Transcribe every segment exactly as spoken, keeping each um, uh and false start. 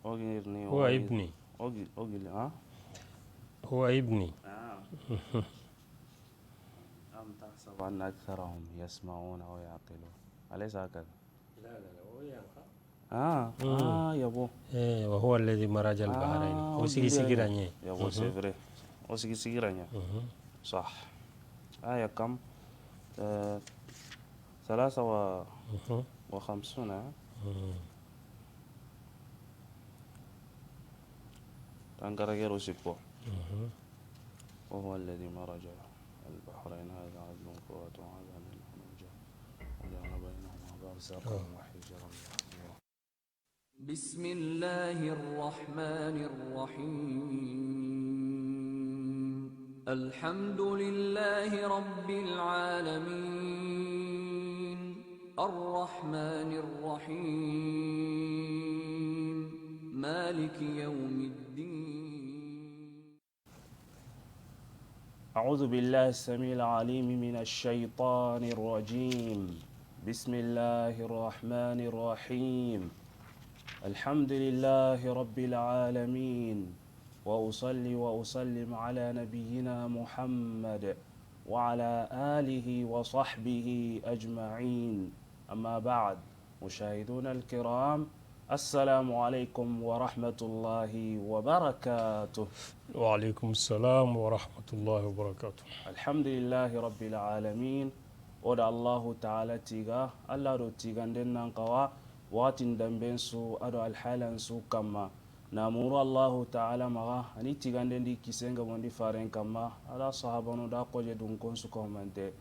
Ogirni هو ابني. Ogi, ogili, ha? هو ابني. Ah. أم تحسب أن أكثرهم يسمعون أو يعقلون. أليس هكذا؟ لا، لا، لا، هو ينفع. Ah, ah, yabo. Eh, وهو الذي مرج البحرين. Ah, o sigi sigira ɲa. Yabo, c'est vrai. O sigi sigira ɲa. صح. آية كم؟ Eh, ثلاثة وخمسون. Tankaragero sikko. وهو الذي مرج البحرين هذا عذب فرات وهذا ملح أجاج وجعل بينهما برزخا وحجرا محجورا. بسم الله الرحمن الرحيم. الحمد لله رب العالمين. الرحمن الرحيم. مالك يوم الدين. أعوذ بالله السميع العليم من الشيطان الرجيم. بسم الله الرحمن الرحيم. الحمد لله رب العالمين. وأصلي وأسلم على نبينا محمد وعلى آله وصحبه أجمعين. أما بعد، مشاهدونا الكرام، السلام عليكم ورحمة الله وبركاته. وعليكم السلام ورحمة الله وبركاته. الحمد لله رب العالمين. O da Allahu Taala tiga, Alla do tiganden nan xawa, waxatin danben su, a do alhalan su kamma. Na muru Allahu Taala maxa, a ni tiganden di kisen ga bondi faren kamma, a da sahabanu da xoje dunkon su ko mante.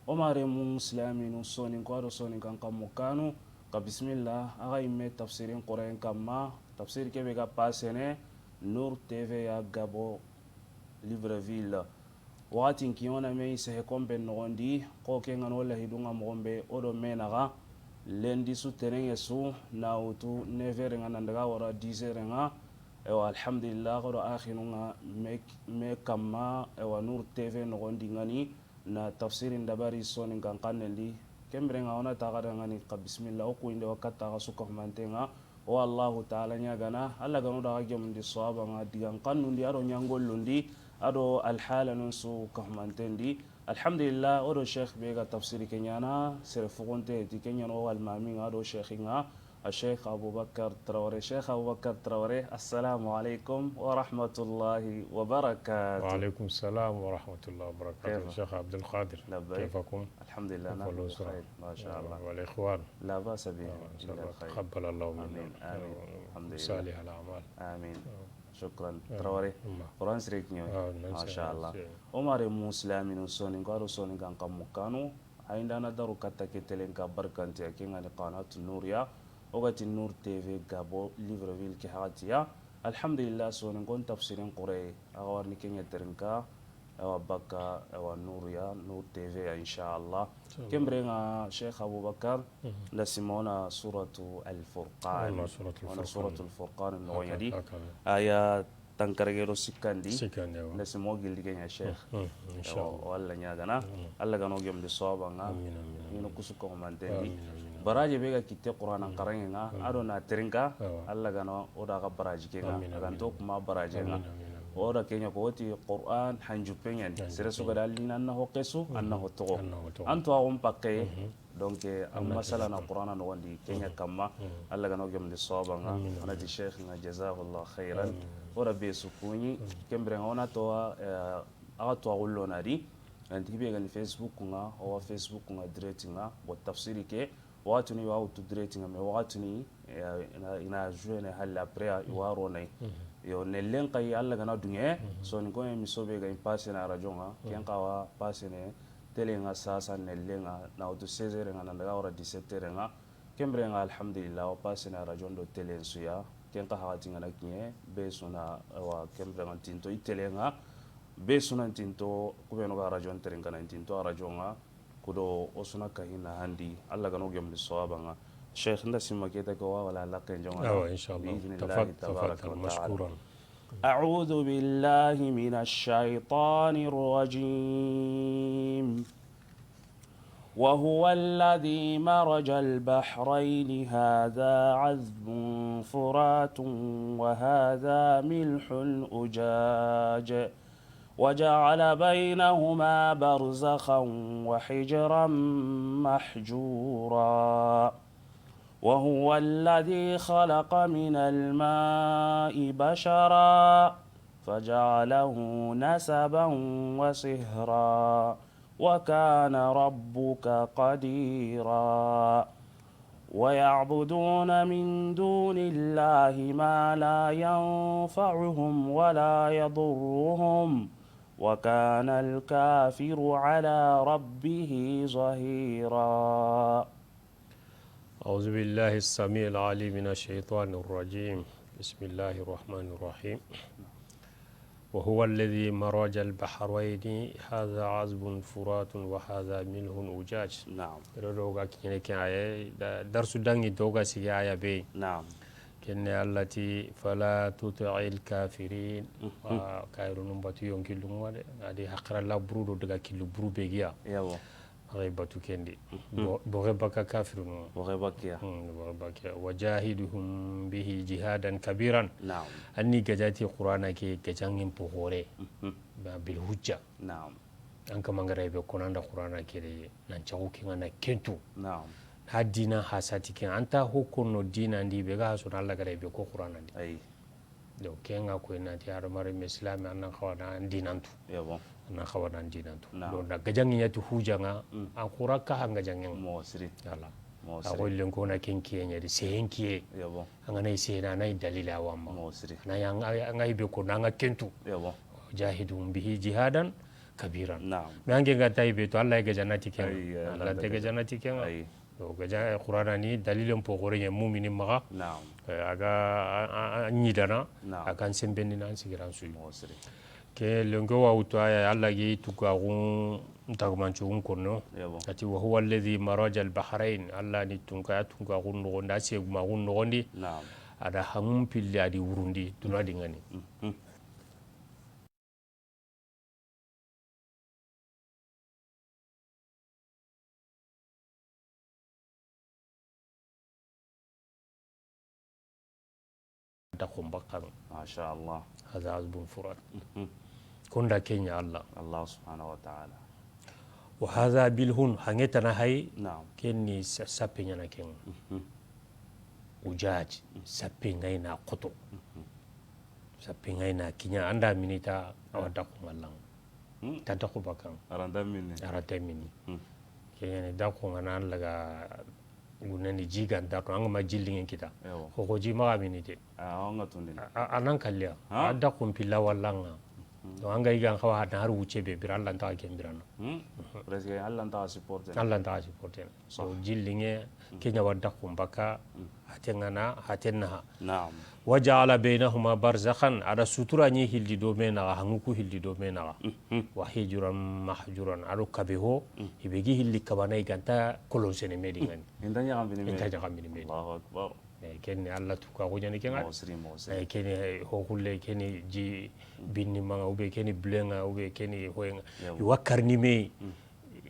O mare mu silaminu soninko a do soninkan kammu kanu, ka bisimilla, a ga yimme tafsirin Qur'an kamma, tafsir kebe ga pasene, Nour T V ya Gabo, Libreville. Waxatin kiɲo na me sehe konpen noxondi, xo ke ŋa no lahidun ŋa moxon be, o do me naxa, lendi su tenenŋe su, na wutu neuf heures ŋa nan daga wara dix heures ŋa, ewa, alhamdulillah, xo do axinu ŋa me, me kamma, ewa, Nour T V noxondi ŋa ni, na tafsirin dabari soninkan xannen di, ken biren ŋa o na taxa da ŋa ni, xa bisimilla, o kuyinde wa katta xa su ka humanten ŋa, O Allahu Taala ɲagana, Alla gano daga gemundi sawaba ŋa digan kannundi, a do ɲangollundi, a do alhalanun su kahumantendi. Alhamdulillah, o do Cheikh be ga tafsiri ke ɲana, sere fugunte ti ke ɲana o almami ŋa, a do Cheikh ŋa, a Cheikh Aboubacar Traoré. Cheikh Aboubacar Traoré, assalamu alaikum wa rahmatullahi wa barakatuh. Wa alaikum salam wa rahmatullahi wa barakatuh. Cheikh Abdul Qadir. Labbaik. Kaifakum? الحمد لله، نحن بخير، ما شاء الله. والإخوان. لا بأس به، إن شاء الله. تقبل الله منا. آمين، آمين. الحمد لله. صالح الأعمال. آمين. شكرا. Traoré. Qur'an sire kiɲo. ما شاء الله. O mare mu silaminu soninko a do soninkan kammu kanu. Ayinda na daru katta ke telen ka barkantiya, ke ŋa ni Qanatu Nouriya. O ga ti Nour T V Gabo, Libreville ke haqatiya. Alhamdulillah, soninkon tafsirin Qur'an, a ga warni ke ɲa terinka. Ewa, bakka, ewa, Nour ya, Nour T V ya, inshallah. Ken biren ŋa, Cheikh Aboubacar, nda simona Suratu Al Furqan. Wona Suratu Al Furqan noxon ɲa di. Aya tankarage do sikkandi. Nda simo gilli ke ɲa, Cheikh. Inshallah. Walla ɲagana. Alla gano gemundi sawaba ŋa. Amin, amin. Ino kusu ko mantendi. Amin, amin. Baraji be ga kitte Qur'anan xaranŋe ŋa, a do na terinka, Alla gano o da ga baraji ke ŋa, a ga nto kuma baraji ŋa. O da ke ɲa ko woti Qur'an hanjupe ɲa ni. Sere su ga da li na, an na ho kesu, an na ho toxo. An to a gon pakke, donc, an masala na Qur'ana noxon di, ke ɲa kamma, Alla gano gemundi sawaba ŋa, a na ti Cheikh ŋa, jazahullah khairan. O da be su kuɲi, ken biren ŋa o na to, eh, a ga to a gullo na di, an ti be ga ni Facebook ŋa, o wa Facebook ŋa direct ŋa, bo tafsiri ke, waxatini i wa wutu direct ŋa, mais waxatini, eh, ina, ina joué ne halle après, i wa ro nay. Yo, nellen kay Alla gana duŋe, soninko émission be ga i passé na radio ŋa, ken xa wa passé ne télé ŋa sasa nellen ŋa, na wutu seize heures ŋa, nan daga wara dix-sept heures ŋa, ken biren ŋa, alhamdulillah, o passé na radio do télé su ya, ken xa haqati ŋa na kiɲe, be su na, wa, ken biren ŋa tinto i télé ŋa, be su na tinto, ku be no ga radio terinka na tinto a radio ŋa, Kudo o su na kahi na handi, Alla gano gemundi sawaba ŋa. Cheikh, nda sima keta ko wa wala lakken jonga. Awa, inshallah. بإذن الله تبارك وتعالى. مشكورا. أعوذ بالله من الشيطان الرجيم. وهو الذي مرج البحرين هذا عذب فرات وهذا ملح أجاج وجعل بينهما برزخا وحجرا محجورا. وهو الذي خلق من الماء بشرا فجعله نسبا وصهرا وكان ربك قديرا. ويعبدون من دون الله ما لا ينفعهم ولا يضرهم وكان الكافر على ربه ظهيرا. أعوذ بالله السميع العليم من الشيطان الرجيم. بسم الله الرحمن الرحيم. وهو الذي مرج البحرين هذا عذب فرات وهذا ملح أجاج. Naam. Ro do ga kiɲene ke aaya, da-, darsu dangi do ga sigi aaya be. Naam. Kenne Allah ti, "Fala tuti'il kafirin." Mhm. Wa kafirunun batu yonki lunŋa de. A di haqira la buru do daga killu buru be giya. Yawo. Maxa i batu kendi. Mhm. Bo-, boxe baka kafirunu. Boxe bakiya. Hmm, boxe bakiya. Wa jahidhum bihi jihadan kabiran. Naam. Anni gajati Qur'ana ke gajanŋin poxore. Mhm. Ba bil hujja. Naam. An kama ngara be konanda Qur'ana ke de nan caxu kinga na kentu. Naam. Ha dina hasati kinga. Anta ho konno dina ndi be ga so na Allah gara be ko Qur'ana ndi. Ay. Donc, ke ŋa koy nanti hadamaren me silame, a nan xawa na an dinantu. Yo, bon. A nan xawa na an dinantu. Naam. Donc, na gajaŋi ɲa ti hujaŋa, mm, an xura ka hanga jaŋeŋa. Mo siri. Voilà. Mo siri. A xoy len ko na ken kiye ɲa di, sehen kiye. Yo, bon. An ga na i sehena, a na i dalila wa ma. Mo siri. A na ya, an ga, an ga i be ko na an ga kentu. Yo, bon. Jahidhum bihi jihadan kabiran. Naam. Mais an ke ga ta i be to, Allah ya gajanati ken. Ay, Allah te gajanati ken. Ay. Donc, gaja, Qur'ana ni dalilen po gore ɲa mumini maxa. Naam. Eh, a ga, a, a, a ɲidana, naam, a kan sembeni nan sigiran suyi. Mo siri. Ke lengo wa wutu aya, Allah gi tugaxun tagumancugun konno. Yo, bon. Ati, "Wa huwa alladhi maraja al-bahrayn." Allah ni tunka, tunkaxun noxondi, a segumaxun noxondi. Naam. A da hamun pilli, a di wurundi, duna dingani. Mhm. Daxun bakkan. Masha Allah. Hadha azbun furat. Mhm. Kunda ke ɲa Allah. Allah subhanahu wa ta'ala. Wa hadha milhun, hange tana hay. Naam. Ken ni sa-, sappe ɲana ken. Mhm. Ujaj, sappe ŋa i na xoto. Mhm. Sappe ŋa i na kiɲa, an da mini ta, awa daxu ŋa laŋa. Hmm. Ta daxu bakkan. A ra nta mini. A ra nta mini. Hmm. Ke ɲa ni daxu ŋa na laga gunani ji ga nta to, an ga ma ji liŋen kita. Ewa. Xoxo ji maxa mini te. A, an ga tundini. A, a, a nan kalliya. Ha? A daxun pilla walla ŋa. Hmm. To an ga i ga n xawa na har wuce be bira, Allah nta ken birana. Hmm. Presque Allah nta supporter. Allah nta supporter. So, jilliŋe, ke ɲa wa daxun bakka, haten ŋa na, haten naha. Naam. Wa ja'ala baynahuma barzakhan, a da sutura ɲi hilli do me naxa, hanŋuku hilli do me naxa. Mhm. Wa hijran mahjuran, a do kabe ho, i be gi hilli kabana i ga nta kolonsene me di ŋa ni. I nta ɲaxambini me. I nta ɲaxambini me. Allahu akbar. Eh, ken ni Allah tuka ko ɲani ken ŋa. Mo siri, mo siri. Eh, ken ni, eh, ho xulle, ken ni ji binni maŋa, ou bien ken ni buleŋa, ou bien ken ni hoyeŋa. Yaw. I wa karni me. Mm.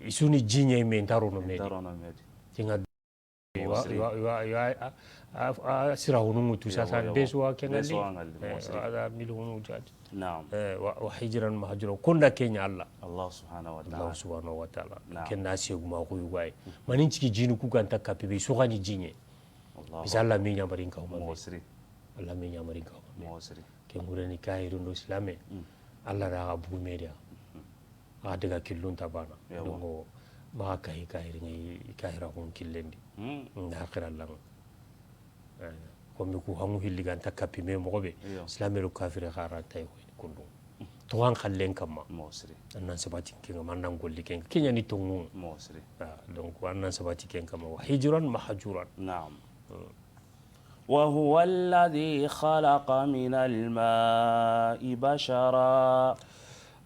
I su ni ji ɲa me, i nta rono me di. I nta rono me di. Tinga wa, wa, wa, wa, a, a, a, sira hunu mutu sasa, be su wa ken ŋa li. Be su wa ŋa li, mo siri. Eh, wa, a, mil hunu jaj. Naam. Eh, wa, wa hijran mahjura. Kunda ke ɲa Allah. Allah subhanahu wa ta'ala. Allah subhanahu wa ta'ala. Naam. Ken na seguma ko yugay. Manin ciki jinu ku ga nta kapi be su ga ni ji ɲa. Allahu akbar. Bisa Allah me ɲamarin ka huma me. Mo siri. Allah me ɲamarin ka huma me. Mo siri. Ken gure ni kahirin do silame. Mm. Allah da ga bugu me diya. Mm. A daga killun ta bana. Yawa. Donc, maxa kahi kahirin ŋa i kahira kun killendi. Mm. Nda haqira laŋa. Eh, komi ku hanŋu hilli ga nta kapi me moxo be. Iyo. Silame do kafire xa ra tay ko kundu. Toxan xallen kamma. Mo siri. An nan sabati ken ŋa, an nan golli ken ŋa. Ke ɲa ni tonŋu. Mo siri. Ah, donc, an nan sabati ken kamma. Wa hijran mahjuran. Naam. Hmm. وهو الذي خلق من الماء بشرا.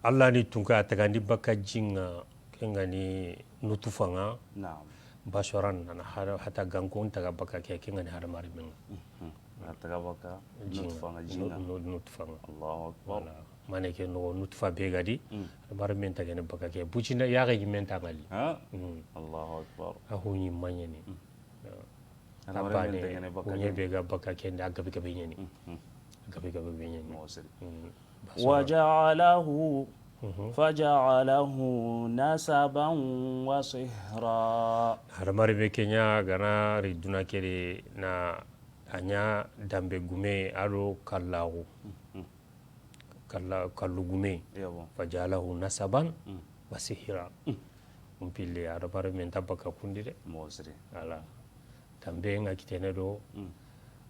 Allah ni tunka a tagandi bakka ji ŋa, ken ga ni nutufa ŋa. Naam. Basharan, a na hada-, hata gankon taga bakka ke, ken ga ni hadamaren ŋa. Mhm. A taga bakka ji ŋa. Nutufa ŋa, ji ŋa. Nu-, nu-, nutufa ŋa. Allahu akbar. Voilà. Mane ke no nutufa be ga di, mm, hadamaren taga ni bakka ke. Bucinda ya ga ji men ta ŋa li. Ha? Mm. Allahu akbar. A hu ɲi ma ɲa ni. Mm. Ya. A baane, kuɲe be ga bakka ken di, a gabe gabe ɲa ni. A gabe gabe be ɲa ni. Moxo siri. وجعله فجعله نسبا وصهرا. Hadamaren be ke ɲa ga na ri duna ke di na a ɲa danbe gume a do kallaxu. Kalla, kallu gume. Yo bon. فجعله نسبا وصهرا. N pille, hadamaren me nta bakka kun di de. Moxo siri. Voilà. Danbe ŋa kitene do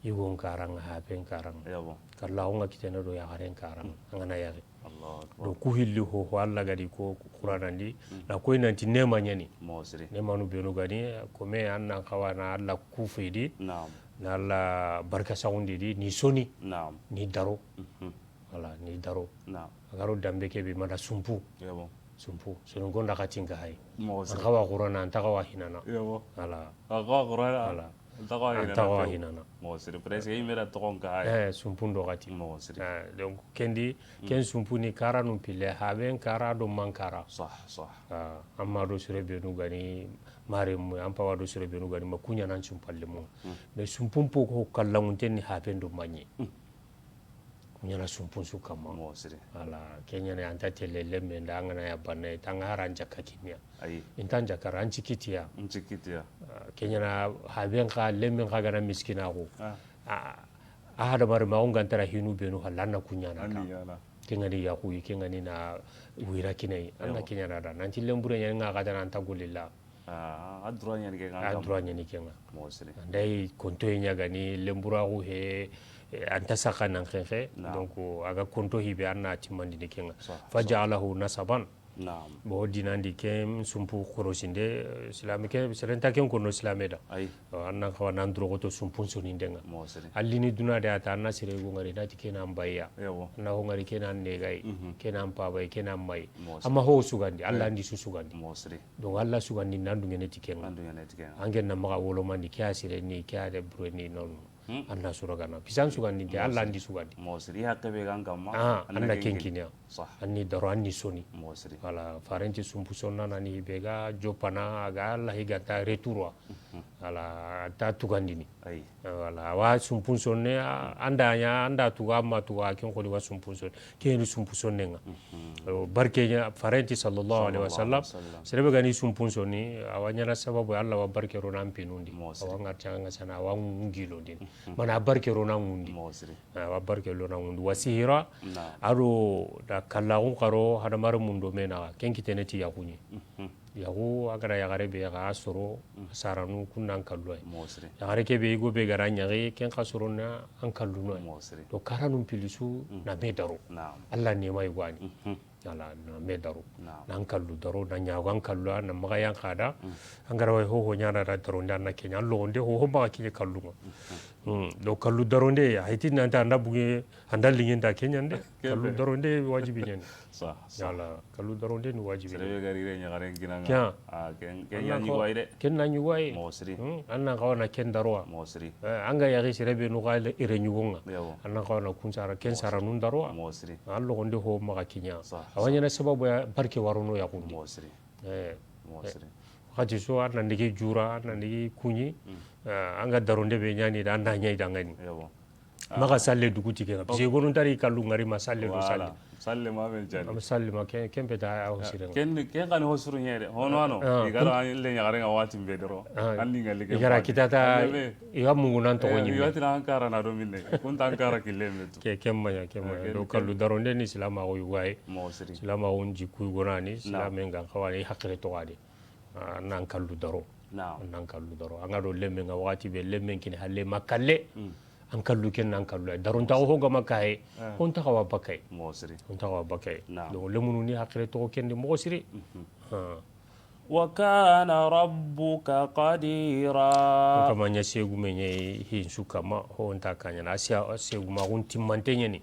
yigon karan ŋa, haben karan ŋa. Yo bon. Kallaxu ŋa kitene do yaxaren karan ŋa. An ga na yaxi. Allahu akbar. Do ku hilli ho, ho Alla ga di ko Qur'anan di. Na koy nanti nema ɲa ni. Moxo siri. Nemanu benu ga ni, kome an nan xawa na Alla kufe di. Naam. Na Alla barka saxundi di, ni soni. Naam. Ni daro. Voilà, ni daro. Naam. A ga ro danbe ke be mana sumpu. Yo bon. Sumpu. Soninko nda xa ti n ka hay. Moxo siri. An xawa Qur'ana, an ta xawa hinana. Yo bon. Voilà. An xawa Qur'ana. Voilà. An ta xawa hinana. An ta xawa hinana. Moxo siri. Presque i me da toxon ka hay. Eh, sumpu ndo xa ti. Moxo siri. Eh, donc, ken di, ken sumpu ni karanu n pille, haben kara do man kara. Sah, sah. Ah, amma do sere benu ga ni, mare mu, an pawa do sere benu ga ni, ma kuɲa nan sumpalle mu. Mais sumpun po ko kallangunten ni haben do maɲi. Kuɲana sumpun su kamma. Moxo siri. Voilà, ke ɲa ni an ta tele lemme nda an ga na ya banna, i ta ŋa haran jakka kinniya. Ayi. I nta n jakka ra, an cikitiya. An cikitiya. Ah, ke ɲa na haben xa, lemmen xa ga na miskinaxu. Ah. A, a hadamaren ma, o n ga nta ra hinu benu halla an na kuɲana ka. Ke ŋa ni yaxuyi, ke ŋa ni na wira kinayi. An na ke ɲana da. Nanti lenbure ɲa ni ŋa xa da na an ta golilla. Ah, a droit ɲa ni ke ŋa. A droit ɲa ni ke ŋa. Moxo siri. An da yi kontoye ɲa ga ni lenburaxu he, eh, an ta saxa nan xenxe. Naam. Donc, a ga konto hi be an na timmandini ke ŋa. Sah, sah. فجعله نسبا. Naam. Bon, o dinan di ken sumpu korosinde, eh, silame ke, sere nta ken kono silame da. Ayi. An nan xawa nan doroxoto sumpun soninden ŋa. Moxo siri. A li ni duna de a ta, an na sere go ŋari, na ti ke na n bayi ya. Yo bon. An na ho ŋari, ke na n negayi. Ke na n pabayi, ke na n mayi. Moxo siri. Amma ho sugandi, Alla ndi su sugandi. Moxo siri. Donc, Alla sugandi nan dungene ti ke ŋa. Nan dungene ti ke ŋa. An ke na maxa wolomandi, ke a sire ni, ke a de bure ni, non. An na sura gana. Pisan sugandi nte, Alla ndi sugandi. Moxo siri. I haqqe be ga an kamma, ah, an na ken kiniya. Sah. An ni daro, an ni soni. Moxo siri. Voilà, farenti sumpu sonna na ni be ga jopana, a ga Alla hi ga ta retour wa. Voilà, a ta tugandini. Ayi. Voilà, a wa sumpun sonne, a, an da ɲa, an da tuga, an ma tuga, ken xoni wa sumpun sonne. Ken ni sumpu sonnen ŋa. O barke ɲa, farenti sallallahu alaihi wasallam. Sallallahu alaihi wasallam. Sere be ga ni sumpun sonni, a wa ɲana sababu Alla wa barke rona n pinundi. Moxo siri. A wa ŋarca ŋa sana, a wa ŋungilondini. Mana a barke rona ŋundi. Moxo siri. A wa barke rona ŋundi. وصهرا. Naam. A do da kallaxun xaro hadamaren mundo me naxa. Ken kitene ti yaxuɲi. Yaxu, a ga da yaxare be xa soro, saranu kun nan kallu ay. Moxo siri. Yaxare ke be, i go be ga da ɲaxi, ken xa soro na an kallu no ay. Moxo siri. To karanu n pilisu na me daro. Naam. Alla nema i gwani. Voilà, na me daro. Naam. Nan kallu daro, na ɲaxu an kallu, na maxa yan xa da. An ga da wa ho ho ɲana da daronde, an na ke ɲa, an loxonde ho ho maxa kiɲe kallu ŋa. Do kallu daronde, a hiti nanta an da buge, an da liŋenta ke ɲande. Kallu daronde wajibi ɲani. Sah, sah. Voilà, kallu daronde ni wajibi. Sere be ga ri ire ɲaxaren kinaŋa. Ken, ken na ɲugo ay de. Ken na ɲugo ay. Moxo siri. An nan xawa na ken darowa. Moxo siri. Eh, an ga yaxi sere be nu xa ire ɲugo ŋa. Yo bon. An nan xawa na kun sara, ken sara nun darowa. Moxo siri. An loxonde ho maxa kiɲa. Sah, sah. A wa ɲana sababu ya barke warono yaxundi. Moxo siri. Eh. Moxo siri. Waxati su, an na ndigi jura, an na ndigi kuɲi. Eh, an ga daronde be ɲani da, an na ɲa i danŋani. Yo bon. Maxa salle dugu ti ke ŋa. Parce que i go nu nta ri kallu ŋari ma salle du salle. Salle ma men jani. Am salle ma ken, ken peta a ho sire ŋa. Ken, ken xa ni ho suru ɲa de. Hono ano. I ga ra an le ɲaxare ŋa waxati be doro. An ni ŋali ke. I ga ra kitata, i ga mungu nan toxo ɲi. I ga tira an kara na do minne. Kun ta an kara kille me tu. Ke, ken ma ɲa, ken ma ɲa. Do kallu daronde ni silamaxu yugo ay. Moxo siri. Silamaxu n jikku yugo na ni, silame n ga xawa ni haqqe toxo a de. An nan kallu daro. Naam. An nan kallu daro. An ga do lemmen ŋa waxati be, lemmen kini halle ma kalle. An kallu ken nan kallu. Darontaxu ho ga ma kaye. Ho nta xawa bakay. Moxo siri. Ho nta xawa bakay. Naam. Donc, lemunu ni haqqe toxo ken di moxo siri. وكان ربك قديرا. Kama ɲa segu me ɲa hin su kama, ho nta ka ɲana. A segu ma gun timmante ɲani.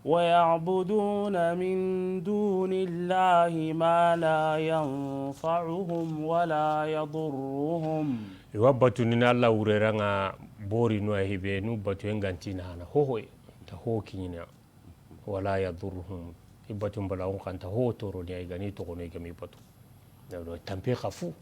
ويعبدون من دون الله ما لا ينفعهم ولا يضرهم. I wa batu ni Alla wurera ŋa bori no ahibe nu batu en ga nti na hana hohoy. Ta ho kiɲina. ولا يضرهم. I batu mbala on xa nta ho toro ni ay ga ni toxo no i ga mi batu. Tampe xa fu.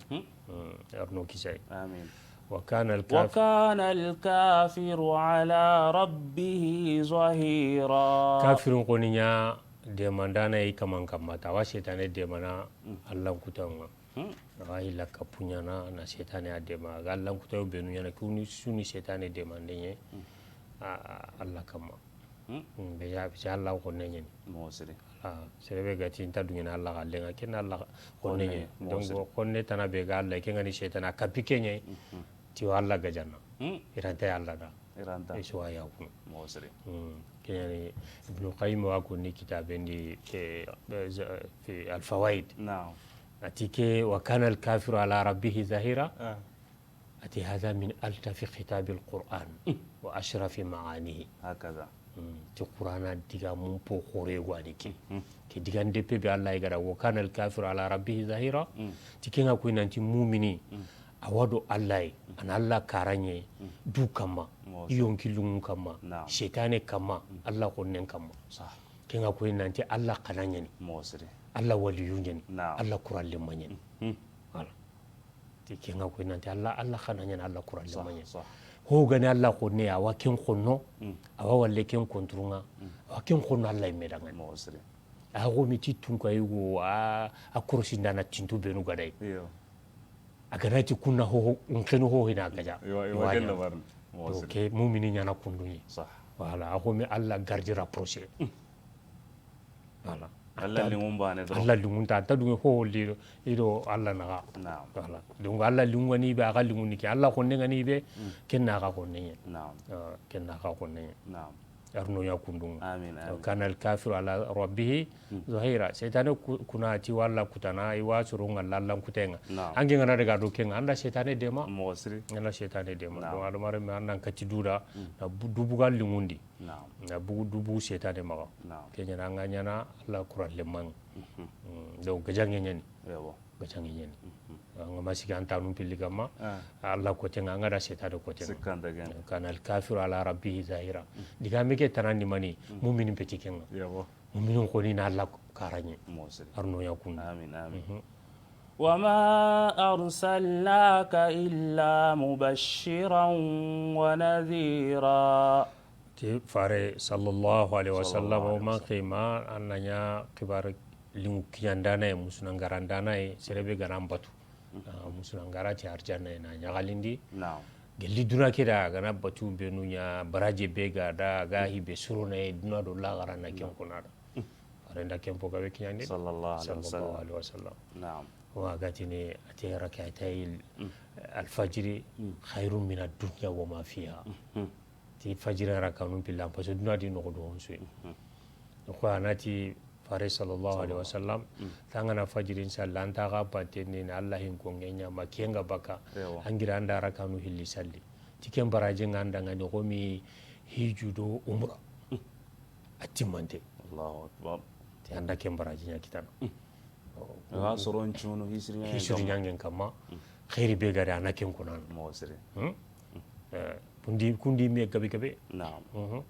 Arno kisay. Amin. وكان الكافر وكان الكافر على ربه ظهيرا. Kafirun xo ni ɲa deemandaana i kaman kanma ta, a wa seytaane deemana Allan kutanŋa. A wa hilla kappu ɲaana, na seytaane a deema. A ga Allan kutayo beenu ɲaana, ku ni su ni seytaane deemande ɲa, a, a, Alla kanma. Hmm. Hmm, be ya, be ya Alla xonne ɲa ni. Moxo siri. Voilà, sere be ga ti nta duŋene Alla xallenŋa, ken na Alla xonne ɲa ni. Xonne, moxo siri. Donc, xonne tana be ga Alla, ken ga ni seytaane, a kappi ke ɲa yi. Mhm. Ti wa Alla gajanna. Hmm. I ra nta ya Alla da. I ra nta. I su wa ya kun. Moxo siri. Hmm. Ken ɲa ni Ibnu Qayyim wa ko ni kitaaben di, eh, eh, za-, fi Al-Fawaid. Naam. A ti ke, وكان الكافر على ربه ظهيرا. Ah. A ti, هذا من ألطف خطاب القرآن وأشرف معانيه. Hakaza. Hmm, ti Qur'ana digaamun po xoore yogo ya ni ke. Hmm. Ke digan deppe be Alla ga da, وكان الكافر على ربه ظهيرا. Hmm. Ti ken ŋa koyi nanti mumini, hmm, a wa do Alla yi, hmm, a na Alla karanŋe, hmm, du kanma, moxo siri, i yonki lunŋun kanma, naam, seytaane kanma, hmm, Alla xonnen kanma. Sah. Ken ŋa koyi nanti Alla xana ɲa ni. Moxo siri. Alla waliyu ɲa ni. Naam. Alla kurallenma ɲa ni. Hmm. Voilà. Ti ken ŋa koyi nanti Alla, Alla xana ɲa ni, Alla kurallenma ɲa ni. Sah, sah. Ho ga ni Alla xonne, a wa ken xonno, hmm, a wa walle ken konturunŋa, hmm, a wa ken xonno Alla yinme danŋa ni. Moxo siri. A xo mi ti tunka yugo, a, a korosindaana tinto beenu ga da yi. Iyo. A ga na ti kunna ho, ho, n xenu ho hina gaja. Iwa, iwa, iwa ken ɲa. Dabarini. Moxo siri. To ke mumini ɲaana kundu ɲi. Sah. Voilà, a xo mi Alla garde rapproché. Hmm. Voilà. Alla linŋun baane doro. Alla linŋun ta, a nta duŋe ho ho li do, i do Alla naxa. Naam. Voilà. Donc Alla linŋu ga ni be, a xa linŋu ni ke. Alla xonne ga ni be, hmm, ken na xa xonne ɲa. Naam. Ah, ken na xa xonne ɲa. Naam. Arno ya kundu. Amin, amin. وكان الكافر على ربه ظهيرا. Seytaane ku-, kuna ti wa Alla kutana, i wa soro ŋa Allan kutenŋa. Naam. An ke ga na daga do ken ŋa, an da seytaane deema. Moxo siri. An da seytaane deema. Naam. Donc, hadamarenme, an na kati duda, hmm, na bu-, dubuga linŋun di. Naam. Na bugu dubu seytaane maxa. Naam. Ken ɲa ni an ga ɲaana Alla kurallenma ŋa. Mhm. Hmm, donc gajaŋe ɲa ni. Ewa. Gajaŋe ɲa ni. Mhm. An ga ma sigi an tanun pilli kanma, ah, Alla kotenŋa, an ga da seytaane kotenŋa. Sikka nta ken ŋa. وكان الكافر على ربه ظهيرا. Mhm. Digaame ke tanandi mani, mhm, mumini peti ken ŋa. Ewa. Mumini xo ni na Alla karanŋe. Moxo siri. Arno ya kundu. Amin, amin. Mhm. وما أرسلناك إلا مبشرا ونذيرا. Ti Faare sallallahu alayhi wa sallam, sallallahu alayhi wa sallam, o ma xima an na ɲa xibaare linŋu kiɲandaana yi, musunan garandaana yi, sere be ga na an batu. Mhm. Ah, musunan gara ti arjanna yi na ɲaxalindi. Naam. Gelli duna ke da, a ga na batu beenu ɲa, baraaje be ga da, a ga hi be suro na yi, duna do laaxara na ken kona da. Faaren da ken fo gabe kiɲandi. Sallallahu alayhi wa sallam. Sallallahu alayhi wa sallam. Naam. Wa ga tini, a ti ركعتي الفجر خير من الدنيا وما فيها. Mhm. Ti fajiri rakanun pillan, parce que duna di noxo do honsu. Mhm. Ko a na ti Faare sallallahu alayhi wa sallam, mm, tangana fajirin salla, an ta ga batte ni na Alla hin ko ŋeɲa ma ken ga baka. Ewa. An gira an da rakanu hilli salli. Ti ken baraaje ŋa an da ŋa ni xo mi hiju do umra. Mm. A timmante. Allahu akbar. Ti an da ken baraaji ɲa kitana. Mm. Awa soron cunu hisiri ɲangen kamma. Hisiri ɲangen kamma. Mm. Xeeri be ga da a na ken kunana. Moxo siri. Hmm? Eh, kundi, kundi me gabe gabe. Naam. Mhm.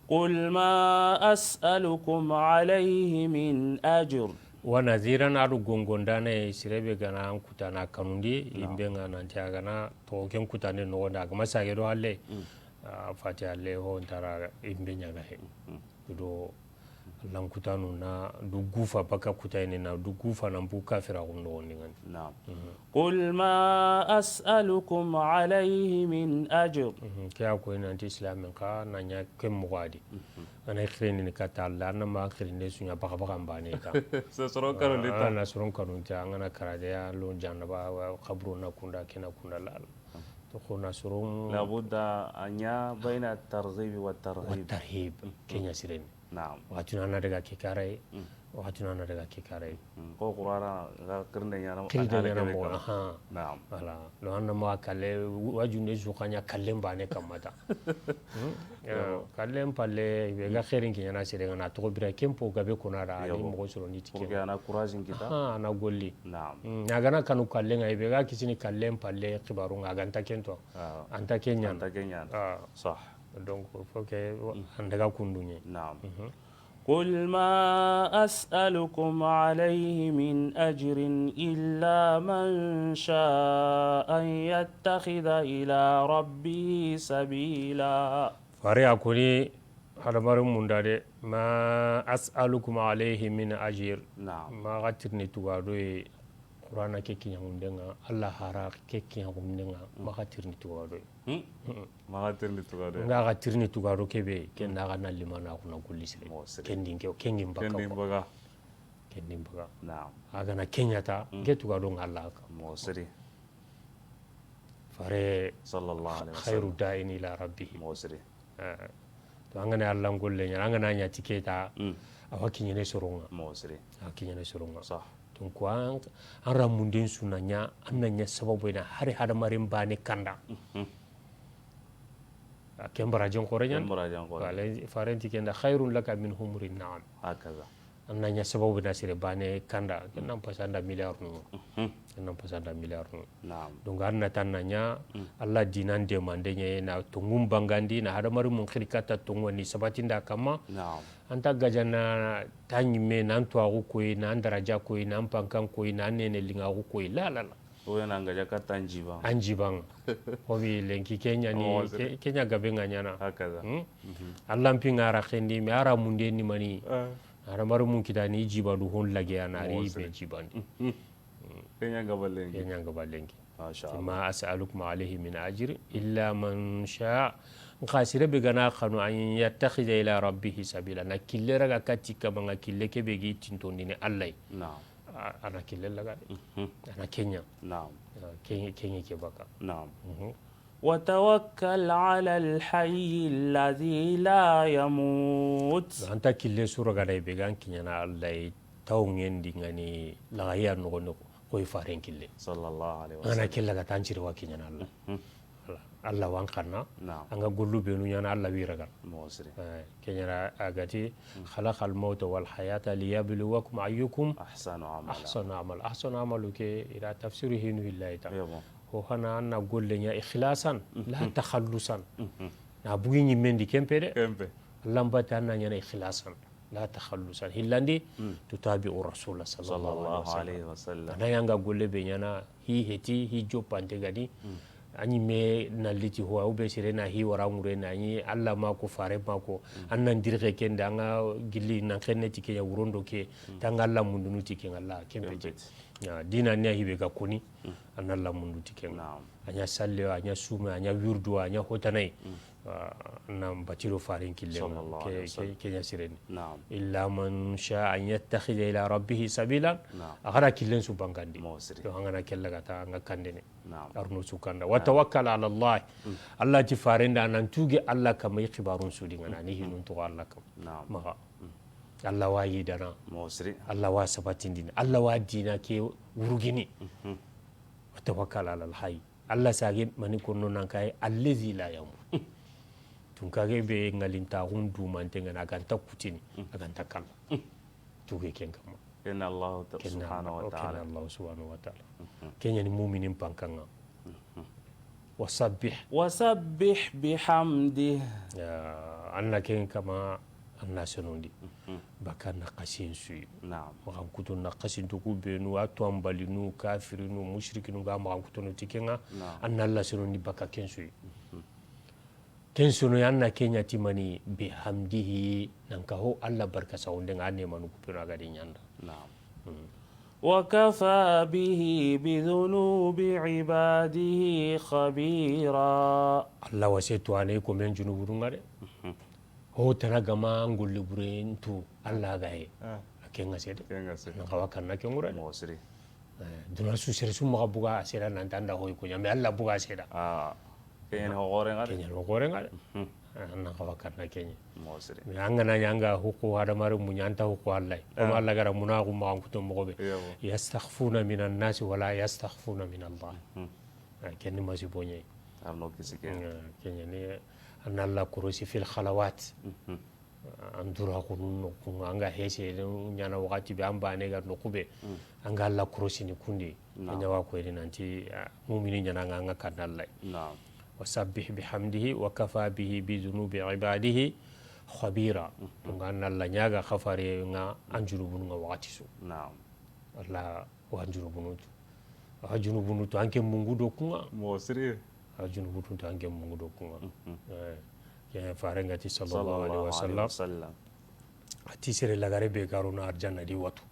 قل ما أسألكم عليه من أجر. Wa naziran, a do gongondaana, sere be ga na an kutana kanundi, naam, yinbe ŋa nanti a ga na to ken kutande noxon di, a ga ma sage do halle. Mm. A fati halle ho ntara yinbe ɲa ga he. Mm. Do Allan kutanu na du gufa baka kutayini na du gufa nan bu kafira xun noxon di ŋa ni. Naam. Mhm. قل ما أسألكم عليه من أجر. Mhm. Ke ya koyi nanti islamin xa na ɲa ken moxo di. Mhm. A na xirindini kata Alla, a na ma xirinde su ɲa baxa baxa n bane ta. So soron kanu di ta. A na soron kanu di ta, an ga na kara de ya lo jannaba, wa xaburu na kunda, ke na kunda la. To xo na soron. Labudda a ɲa bayna targhibi wa tarhib. Wa tarhib. Mhm. Ke ɲa sireni. Naam. Waxatinu a na daga ke kara yi, mm, waxatinu a na daga ke kara yi. Mm. Ko Qur'ana ga xirinde ɲaana, xirinde ɲaana moxo, aha. Naam. Voilà. Lo an na ma kalle, wajunde su xa ɲa kallen bane kamma ta. Hmm? Yo. Kallen palle, be ga xeerin ke ɲaana sere ŋa na toxo bira ken po gabe kona da, a ni moxo soro ni ti ken. Pour que a na courage n kita. Aha, a na golli. Naam. Hmm, a ga na kanu kallen ŋa, be ga kisini kallen palle xibaru ŋa, a ga nta ken to. Ah. A nta ken ɲaana. A nta ken ɲaana. Ah. Sah. Donc, faut que an daga kundu ɲa. Naam. Mhm. قل ما أسألكم عليه من أجر إلا من شاء أن يتخذ إلى ربه سبيلا. Fare a koni hadamaren munda de, ma as'alukum alayhi min ajir. Naam. Ma ga tirni tugado ye Qur'ana ke kiɲaxunden ŋa, Allah hara ke kiɲaxunden ŋa, ma ga tirni tugado ye. Hmm. Hmm. Ma ga tirni tugado ye. Nga ga tirni tugado kebe, ken da ga na limana kuna golli sire. Mo sire. Ken di n ke, ken di n baga. Ken di n baga. Ken di n baga. Naam. A ga na ke ɲa ta, ke tugado nga Allah ka. Mo sire. Fare sallallahu alayhi wasallam. Khairu da'in ila rabbih. Mo sire. Eh. To an ga na Allah n golle ɲa, an ga na ɲa ti ke ta, a wa kiɲene soron ŋa. Mo sire. A wa kiɲene soron ŋa. Sah. Donc an, an ramunden su na ɲa, an na ɲa sababu na hari hadamaren bane kanda. Mhm. A ken barajen xore ɲa. Ken barajen xore. Wala faren ti ken da, khairun laka min humuri na'am. Hakaza. An na ɲa sababu na sere bane kanda, ken nan pasa nda milliard nu. Mhm. Ken nan pasa nda milliard nu. Naam. Donc an na tan na ɲa, Allah dinan demande ɲa, na tongun bangandi, na hadamaren mun xiri kata tongu ni sabatinda kama. Naam. An ta gajana ta ɲimme, nan tuwaxu koyi, nan daraja koyi, nan pankan koyi, nan nene lingaxu koyi. La, la, la. O ya na n gaja katta an jiban. An jiban. Xobi lenki ke ɲa ni, ke ɲa gabe nga ɲana. Hakaza. Hmm? Allah mpi nga ra xendi, mi ara munde ni mani. Ara maru mun kita ni jiba du hon lage ana ri be jibandi. Ke ɲa nga balenki. Ke ɲa nga balenki. Masha Allah. Ma as'alukum alayhi min ajr illa man sha. Nxa sire be gana xanu an yattakhidha ila rabbihi sabila. Na kille raga kati kama nga kille ke be gi tintondini Allah. Naam. A na kille laga de. A na ke ɲa. Naam. Ke ɲa ke baka. Naam. Wa tawakkal ala alhayyi alladhi la yamut. An ta kille sura gana be gan kiɲana Allah taw ngendi ngani lagaya nogo nogo koy faren kille. Sallallahu alayhi wasallam. Ana kille ga tan ciri wa kiɲana Allah. Voilà. Allah wan xanna. Naam. An ga gollu be nu ɲana Allah wi ragal. Mo sire. Ke ɲa ra a gati, khalaqal mawta wal hayata liyabluwakum ayyukum ahsanu amala. Ahsanu amala. Ahsanu amalu ke ira tafsiru hinu illahi ta. Ho hana an na golle ɲa ikhlasan, la takhallusan. Na bugi ɲimmendi kempe de. Kempe. Lambata an na ɲana ikhlasan, la takhallusan. Hillandi, tutabi'u rasula sallallahu alayhi wasallam. Ana yanga golle be ɲana, hi heti, hi joppante gani. A ɲimme na liti ho, a be sire na hi wara ŋure na ɲi, Allah ma ko, fare ma ko. An nan dirge kenda, an ga gilli nan xenne ti ke ya wurondo ke, tanga Allah mundunu ti ke ngalla, kempe ti. Dina ni a hibe ga koni, an na lamundu ti ken ŋa. Naam. A ɲa salle, a ɲa sume, a ɲa wirdu, a ɲa hotanay. Naam, batiro faren kille. Sallallahu alayhi wasallam. Ke ɲa sireni. Naam. Illa man sha an yattakhidha ila rabbihi sabila. Naam. A xara killen su bangandi. Mo siri. To an ga na kella ga ta an ga kandene. Naam. Arno su kanda. Wa tawakkal ala Allah. Allah ti farenda nan tuge Allah kama i xibarun su di ŋa na ni hinun to Allah kama. Naam. Maxa. Allah wa yidana. Mo siri. Allah wa sabatindini. Allah wa dina ke wurugini. Wa tawakkal ala alhayy. Allah sage mani konno nan kay allazi la yamut. Tun kage be ngalintaxun dumante ŋa na a ga nta kutini, a ga nta kalla. Tuge ken kama. Ken Allah subhanahu wa ta'ala. Ken Allah subhanahu wa ta'ala. Ken ɲa ni muminin pankan ŋa. Wasabbih. Wasabbih bihamdih. An na ken kama, an na senondi. Baka na xasin suyi. Naam. Maxan kutu na xasin tuku benu, a to an balinu, kafirinu, mushrikinu ga maxan kutu no ti ken ŋa. Naam. An na Allah senondi baka ken suyi. Ken sono ya na ke ɲa ti mani bihamdihi, nan ka ho Allah barka sawunde ŋa ne manu kupeno a ga di ɲanda. Naam. Wa kafa bihi bi dhunubi ibadihi khabira. Allah wa se to ane ko men junuburu ŋa de. Ho tana gama ngolle bure ntu Allah ga he. A ke ŋa se de. Nan ka wa kanna ke ŋure. Mo siri. Duna su sere su maxa buga a seda nan tanda hoy ko ɲa, mais Allah buga a seda. Ke ɲa ni ho gore ŋa de. Ke ɲa ni ho gore ŋa de. An na xawa kanna ke ɲa. Mo siri. Mais an ga na ɲa an ga huku hadamare mu ɲa an ta huku Allah. Comme Allah gara munaxu maxan kuto moxo be. Yastakhfuna minan nasi wala yastakhfuna min Allah. Ken ni masi boɲe. Arno kisi ke. Ke ɲa ni an na Allah korosi fil khalawat. An dura xunu noxu ŋa, an ga hese ɲana waxati be, an bane ga noxu be, an ga Allah korosini kundi. Naam. Ken ɲa wa ko ni nanti mumini ɲana ŋa, an ga kanna Allah. Naam. Wasabbih bihamdihi wa kafa bihi bi dhunubi ibadihi Khabira. Donc an na Alla ɲaaga xa fare ŋa an junubunu ŋa waxati su. Naam. Alla wa junubunu tu. Wa junubunu tu an ke mungu do kuŋa. Moxo siri. Wa junubunu tu an ke mungu do kuŋa. Eh, ke fare ŋa ti sallallahu alaihi wasallam. A ti sere lagare be ga ro na arjanna di watu.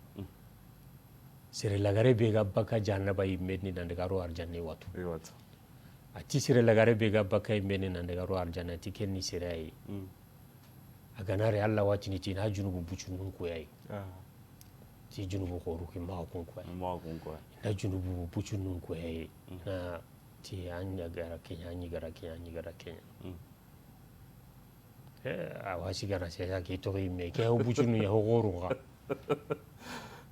Sere lagare be ga baka jahannaba yimme ni nan daga ro arjanna watu. A ti sere lagare be ga baka yimme ni nan daga ro arjanna ti ken ni sere yi. A ga na ri Alla wa tini ti na junubu bucunun ko yayi. Ti junubu xoru ki maxa kun ko yayi. Na junubu bucunun ko yayi. Na ti an ɲi gara ke ɲa, an ɲi gara ke ɲa, an ɲi gara ke ɲa. Eh, a wa sigana sesa ke toxo yimme ke ho bucunu ya ho xoru xa.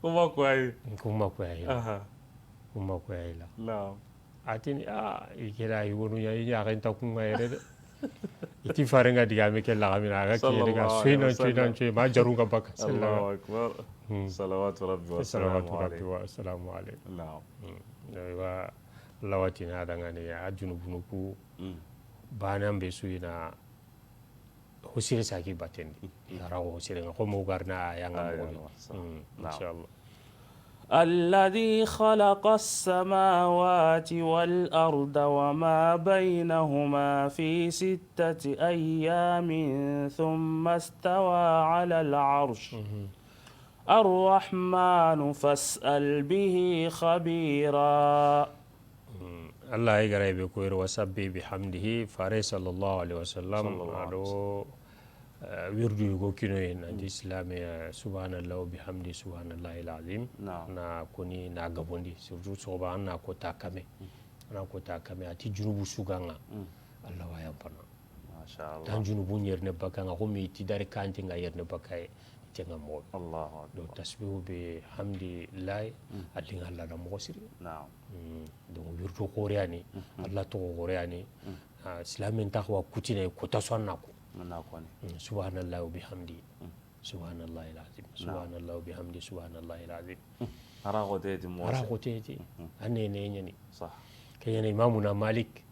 Kuma ko yayi. Kuma ko yayi. Kuma ko yayi la. Naam. A tini, a, i ke da yogonu ya, i ɲaxen ta kuŋa yere de. I ti fare ŋa digaame ke laxamina, a ga kiɲe daga soyi nan coyi nan coyi, ma jaru ŋa baka. Allahu akbar. Salawatu rabbi wa salamu alayhi. Naam. Aywa, Alla wa tini a daŋa ni a junubunu ku. Baanan be su yi na. Ho sire saki batendi. Ara ho sire ŋa, xo mo garna a ya ŋa mo. Inshallah. الذي خلق السماوات والأرض وما بينهما في ستة أيام ثم استوى على العرش. الرحمن فاسأل به خبيرا. Alla ya gara be ko yere, wa sabbi bihamdihi, fare sallallahu alaihi wasallam, a do, eh, wirdu yugo kinoye, nanti silame, eh, subhanallah wa bihamdi, subhanallahil azim. Na koni na gabondi, surtout soxoba an na ko ta kame. An na ko ta kame, a ti junubu su ga ŋa. Alla wa yampana. Masha Allah. Tan junubu ɲerene baka ŋa, xo mi ti dari kanti ŋa yerene baka ye. Tenga moxo. Allahu akbar. Donc tasbihu be hamdi lay, a dinga Alla da moxo siri. Naam. Donc wirdu xore yani, Alla toxo xore yani. Silamen taxawa kutine ko ta so an na ko. Subhanallah wa bihamdi. Subhanallahil azim. Subhanallah wa bihamdi. Subhanallahil azim. Ara xote ti moxo. Ara xote ti. An ne ne ɲani. Sah. Ke ɲani Imamuna Malik.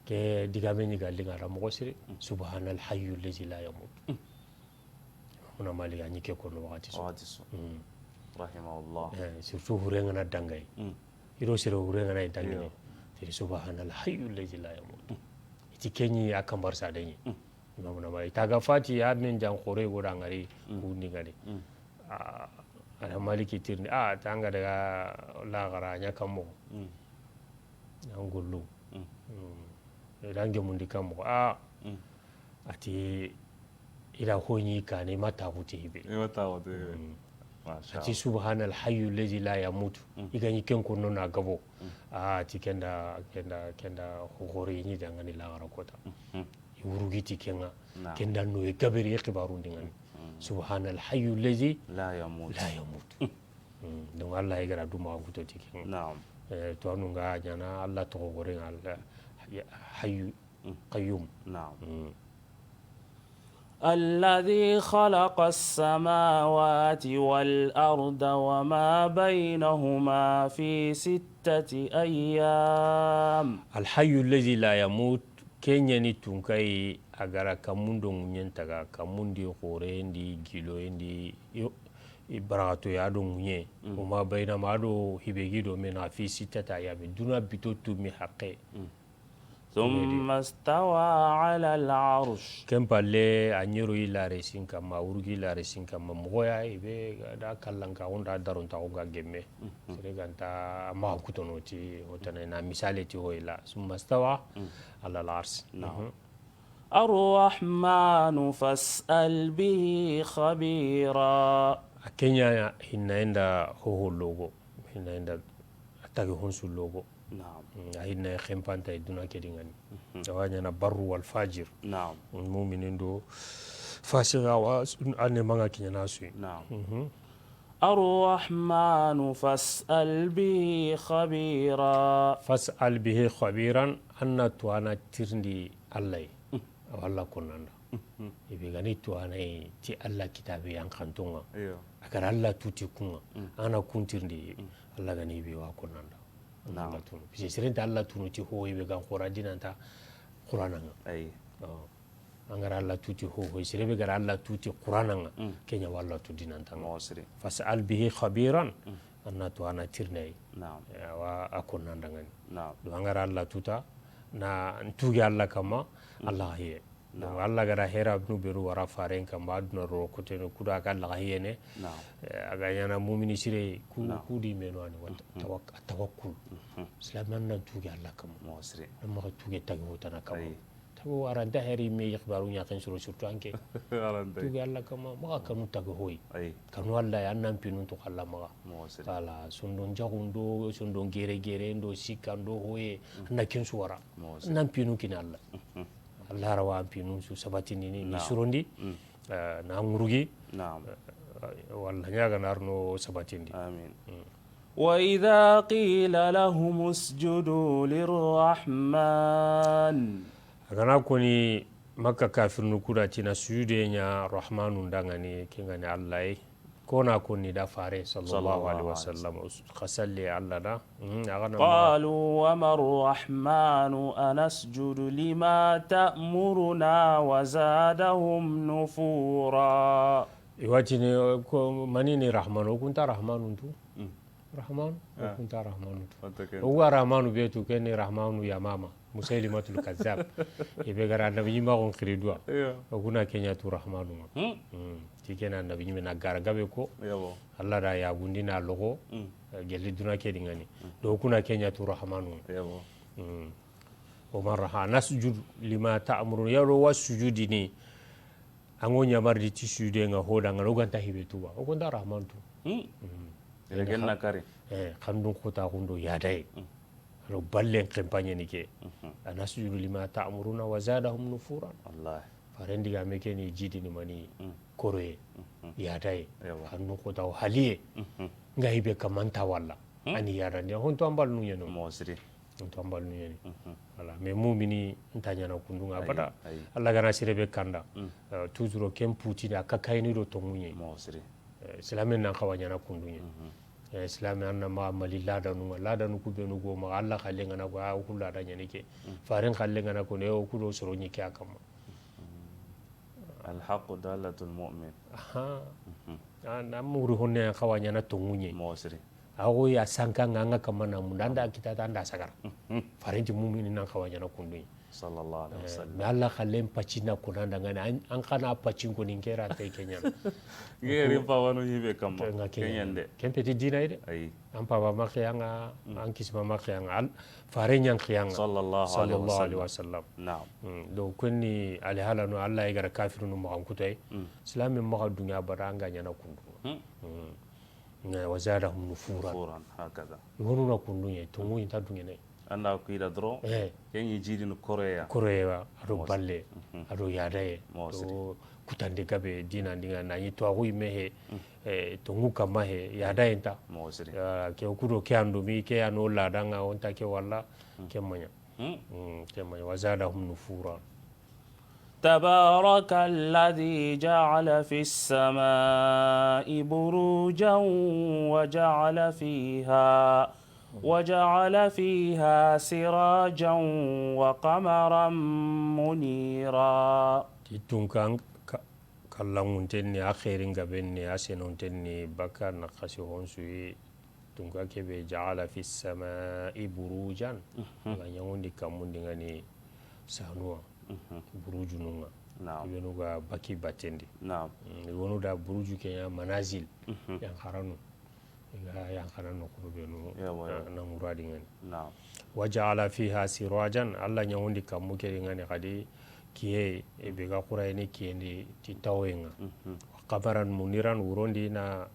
Ke digame ɲi ga dinga ra moxo siri. Subhanal hayyul lazi la yamut. Imamuna Malik a ɲi ke kono waxati su. Waxati su. Rahimahullah. Eh, surtout hure ŋa na dangay. I do sere hure ŋa na dangay. Tiri subhanal hayyul lazi la yamut. I ti ke ɲi a kambar sa de ɲi. Imamuna Malik. I ta ga fati ya men jan xore go da ŋari kundi ŋari. Ah, Ala Maliki tirni. Ah, tanga daga laxara ɲa kammo. An gollu. I da gemundi kammo. Ah. A ti i da ho ɲi kane, i ma taxu ti hibe. I ma taxu ti hibe. Masha Allah. A ti subhanal hayyul lazi la yamut. I ga ɲi ken kono na gabo. A ti kenda, kenda, kenda xore ɲi dangani laxara kota. I wurugi ti ke ŋa. Naam. Kenda no e gaberi e xibaru ndi ŋani. Subhanal hayyul lazi la yamut. La yamut. Donc Alla ya gara du maxa kuto ti ke ŋa. Naam. Eh, to anu ŋa ɲana Alla toxo xore ŋa, Alla hayyu qayyum. Naam. الذي خلق السماوات والأرض وما بينهما في ستة أيام. الحي الذي لا يموت, ke ɲani tunkayi, a gara kamun do ŋuɲen taga, kamun di xoren di, giloyen di, i, i baraxatoya do ŋuɲe, وما بينهما, a do hibe gi do me na, في ستة أيام, duna bito tumi haqqe. ثم استوى على العرش. Ken palle, a ɲi ro i lare sin kamma, a wurugi i lare sin kamma, moxo ya i be da kallanka, o nda daronta, o ga gemme. Sere ganta maxa kutono ti, o tana na misale ti hoyla. ثم استوى على العرش. الرحمن فاسأل به خبيرا. A ke ɲa hinna inda hoho logo, hinna inda a tagi honsu logo. Naam. Mm, a hinna xempanta i duna ke di ŋani. Mhm. A wa ɲana barru wal fajir. Naam. Muminin do fasiqa wa, a ne manga kiɲana suyi. Naam. Mhm. الرحمن فاسأل به خبيرا. فاسأل به خبيرا, an na tuwana tirindi Alla yi. Mm. A wa Alla konnanda. Mhm. I be gani tuwana yi ti Alla kitabe yan kantonga. Iyo. A gara Alla tuti kunga. Mm. A na kun tirindi. Mm. Alla gani i be wa konnanda. Naam. Alla tunu. Parce que seren nta Alla tunu ti ho i be gan xora dinanta Qur'ana nga. Ayi. Oh. An ga ra Alla tu ti ho ho yi, sere be ga ra Alla tu ti Qur'ana ŋa, ke ɲa wa Alla tu diinanta ŋa. Fas'al bihi khabiran, an na tu a na tirindi a yi. Awa a konnanda ŋa ni. Donc an ga ra Alla tu ta, na n tuge Alla kanma, Alla ga hiye. Donc Alla ga ra hera benu beru wara faren kanma, aduna ro kotene kudo a ga Alla ga hiyene. A ga ɲaana mumini sire ku, ku di menu a ni wa tawakkul. Silaame an na n tuge Alla kanma. Na maxa tuge tagi ho tana kanma. Tago a ra nta heri me ixbaaru ɲaxen soro, surtout anke. Tuge Alla kanma, maxa kanu tagi ho yi. Kanu Alla ya, an na n pinu n toxo Alla maxa. Voilà, sondon jaxu ndo, sondon gere gere ndo, sikka ndo hoye, an na ken su wara. An na n pinu kini Alla. Alla ra wa an pinu su sabatindini, ni surondi, na ŋurugi. Walla ɲa ga na ro no sabatindi. Amin. وإذا قيل لهم اسجدوا للرحمن. A ga na koni Makka kafirinu ku da ti na sujude ɲa Rahmanu nda ŋa ni, ke ŋa ni Alla yi. Ko na koni da fare sallallahu alaihi wasallam, xa salli Alla da. A ga na قالوا وما الرحمن أنسجد لما تأمرنا وزادهم نفورا. I wa tini ko mani ni Rahmanu, o ku nta Rahmanu tu. Rahmanu, o ku nta Rahmanu tu. O wa Rahmanu be tu, ke ni Rahmanu Yamama, Musaylimatul Kazzab. I be ga ra annabi ɲimaxun xiri duwa. O ku na ke ɲa tu Rahmanu ŋa. Ti ke na annabi ɲime na ga ra gabe ko. Alla da yagundi na loxo, gelli duna ke di ŋa ni. Do o ku na ke ɲa tu Rahmanu ŋa. وما الرحمن أنسجد لما تأمرنا, yaro wa sujudini. An ŋo ɲamari di ti sujude ŋa, ho da ŋa, o ga nta hibe tuba, o ku nta Rahmanu tu. Ere gen na kari. Eh, xandun xota xundo yadaye. Ado ballen xempaɲe ni ke. أنسجد لما تأمرنا وزادهم نفورا. Wallahi. Faren diga me ke ni jidini mani koroye. Yadaye. Xandun xota o haliye. Nga hibe kamanta walla. Ani yadandi. Honto an balnu ɲeno. Mosiri. N to an balnu ɲeni. Voilà. Mais mumini nta ɲana kundu ŋa abada. Alla ga na sere be kanda, toujours ken putini a ka kayini do tonŋu ɲe. Silaame nan xawa ɲana kundu ɲe. Silaame an na maxa mali ladanu ŋa, ladanu ku benu go maxa Alla xalle ŋa na ko, a, o ku lada ɲani ke. Faren xalle ŋa na ko ne, o ku do soro ɲi ke a kamma. الحق دالة المؤمن. Aha. An muguri honne xawa ɲana tonŋu ɲe. Mosiri. Awo ya sanka ŋa ŋa kamana munda anda kitata anda sagara. Farenti mumini nan xawa ɲana kundu. Sallallahu alaihi wasallam. Mais Alla xallen pacina kunanda ŋani an xana pacin ko nin kera tay kenyana. Ngeri pawano yibe kamma. Kenyande. Kempeti dina ide. Ayi. An paba maxiyaŋa, an kisima maxiyaŋa, fare ɲan xiyaŋa. Sallallahu alaihi wasallam. Naam. Donc konni alihalanu Alla i gara kafirunu maxan kutay. Silaame maxa dunya bada anga ɲana kundu. وزادهم نفورا. نفورا، هكذا. I wonu na kundu ɲe, tonŋu inta duŋene. Anda ku ida doro. Eh. Ken ɲi jidini koroya. Koroya, ado balle, ado yadaye, ado kutande gabe, dina ndiŋa, na ɲi to axu yimme he, eh, tonŋu kamma he, yadaye nta. Mosiri. Ke kudo ke andomi, ke ano ladaŋa, onta ke walla, ke maɲa. Ke maɲa, وزادهم نفورا. تبارك الذي جعل في السماء بروجا وجعل فيها، وجعل فيها سراجا وقمرا منيرا. Ti tunkan ka-, kallanŋunten ni, a xeerin gaben ni, a senonten ni, baka na xasi honsuyi. Tunka kebe, جعل في السماء بروجا. A ga ɲaŋundi kammundi ŋani sanuwa, burujunu ŋa. Naam. I benu ga baki batendi. Naam. Mm, i wonu da buruju ke ɲa manazil, yanxaranu. I ga yanxana noxunu benu, na muradi ŋani. Naam. وجعل فيها سراجا, Alla ɲaŋundi kammu ke di ŋani xadi, kiye, e be ga xurayini kiyendi ti tawoye ŋa. وقمرا منيرا, wurondi na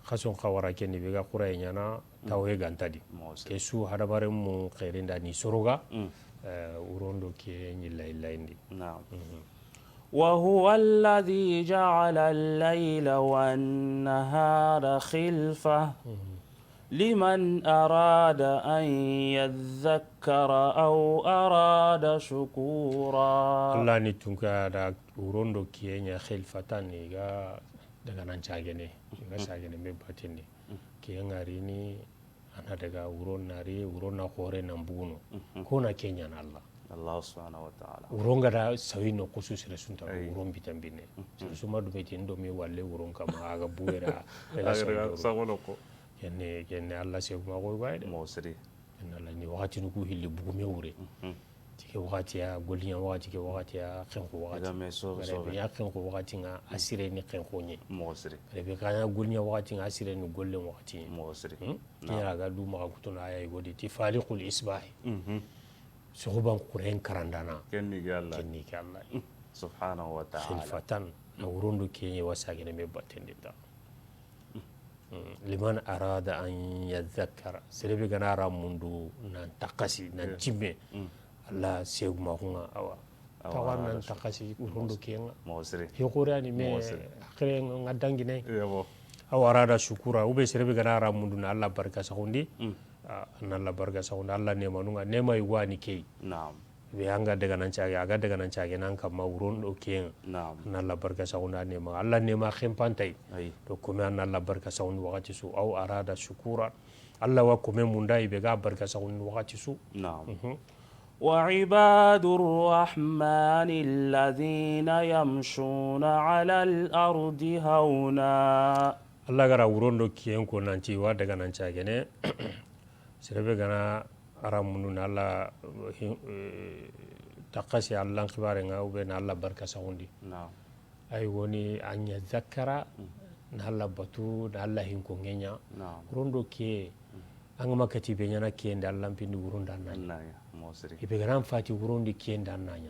xason xawara kendi be ga xuraye ɲana tawoye gantadi. Ke su hadamaren mu xerinda ni soroga, eh, wurondo kiye ɲi laylayindi. Naam. وهو الذي جعل الليل والنهار خلفة لمن أراد أن يذكر أو أراد شكورا. Alla ni tunka da wurondo kiye ɲa xilfatan, i ga daga nan cagene, i ga cagene me batindi. Kiye ŋa rini, a na daga wuro na ri, wuro na xore nan buguno. Ko na ke ɲana Alla. Allah subhanahu wa ta'ala. Wuron ga da sawi no kusu sere sunta wuron bitan binne. Sere suma du meti ndo mi walle wuron kama a ga buwera. A ga sago no ko. Kenne kenne Allah se ma ko ga de. Mo sere. Inna la ni wakati ku hilli bugume wure. Tike wakati ya gollinya wakati ke wakati ya xenko wakati. Ga me so so. Ya xenko wakati nga asire ni xenko ni. Mo sere. Rebe kana gollinya wakati nga asire ni golle wakati. Mo sere. Kira ga du maxa kutuna aya godi ti faliqul isbahi. Soxuban kuren karandana. Kenni ke Allah. Kenni ke Allah. Subhanahu wa ta'ala. Khilfatan. Na wurondo kenye wasa gene me batende ta. Liman arada an yadhakkara. Serebe gana ra mundu nan takasi nan cimme. Allah segu ma kunga awa. Tawa nan takasi wurondo kenga. Mo sere. Hi qurani me. Mo sere. Akhire nga dangine. Yabo. Aw arada shukura ube serebe gana ra mundu na Allah barka saxundi. Na Allah barka saxundi Allah nema nunga nema yugo ani key. Naam. Be anga daga nan cage aga daga nan cage nan kamma wurondo ken. Naam. Na Allah barka saxundi nema Allah nema xempantay. To kome an Allah barka saxundi wakati su aw arada shukura. Allah wa kome munda ibe ga barka saxundi wakati su. Naam. وعباد الرحمن الذين يمشون على الأرض هونا. Allah gara wurondo kiyen ko nanti wa daga nan cagene. Serebe gana ara mundu na Allah takasi Allah xibare nga ube na Allah barka saxundi. Naam. Ay woni an ya zakara na Allah batu na Allah hinko ngenya. Naam. Wurondo ke An ga ma kati be ɲana kiyen da Allah mpindi wuron da nanya. Mo siri. Ibe garan fati wuron di kiyen da nanya.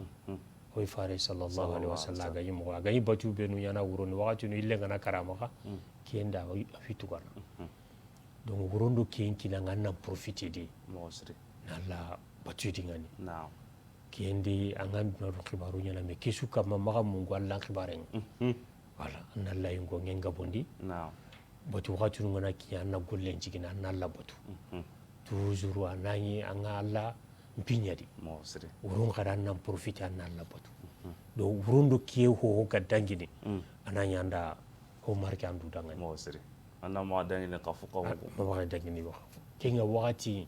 Oy fare sallallahu alaihi wasallam ga yimo ga yi batu be nu ɲana wuron di wakati nu ille ngana karama ka kiyen da fitu kana. Donc wuron do kiyen kina ngana profiter di. Mo siri. Na Allah batu di ngani. Naam. Kiyen di an ga duna do xibaru ɲana me kesu kama maga mungu Allah xibaren. Voilà, an na Allah yinko ngen gabondi. Naam. Batu wakati nu ngana kiɲa an na gollen cigina an na Allah batu. Toujours a na ɲi an ga Allah mpiɲa di. Mo siri. Wuron kada an na profiter an na Allah batu. Do wuron do kiye ho ho ga dangini. A na ɲi an da ho marke an du dangani. Mo siri. An na ma dangini kafu kafu. Ma ma dangini ba. Kenga wakati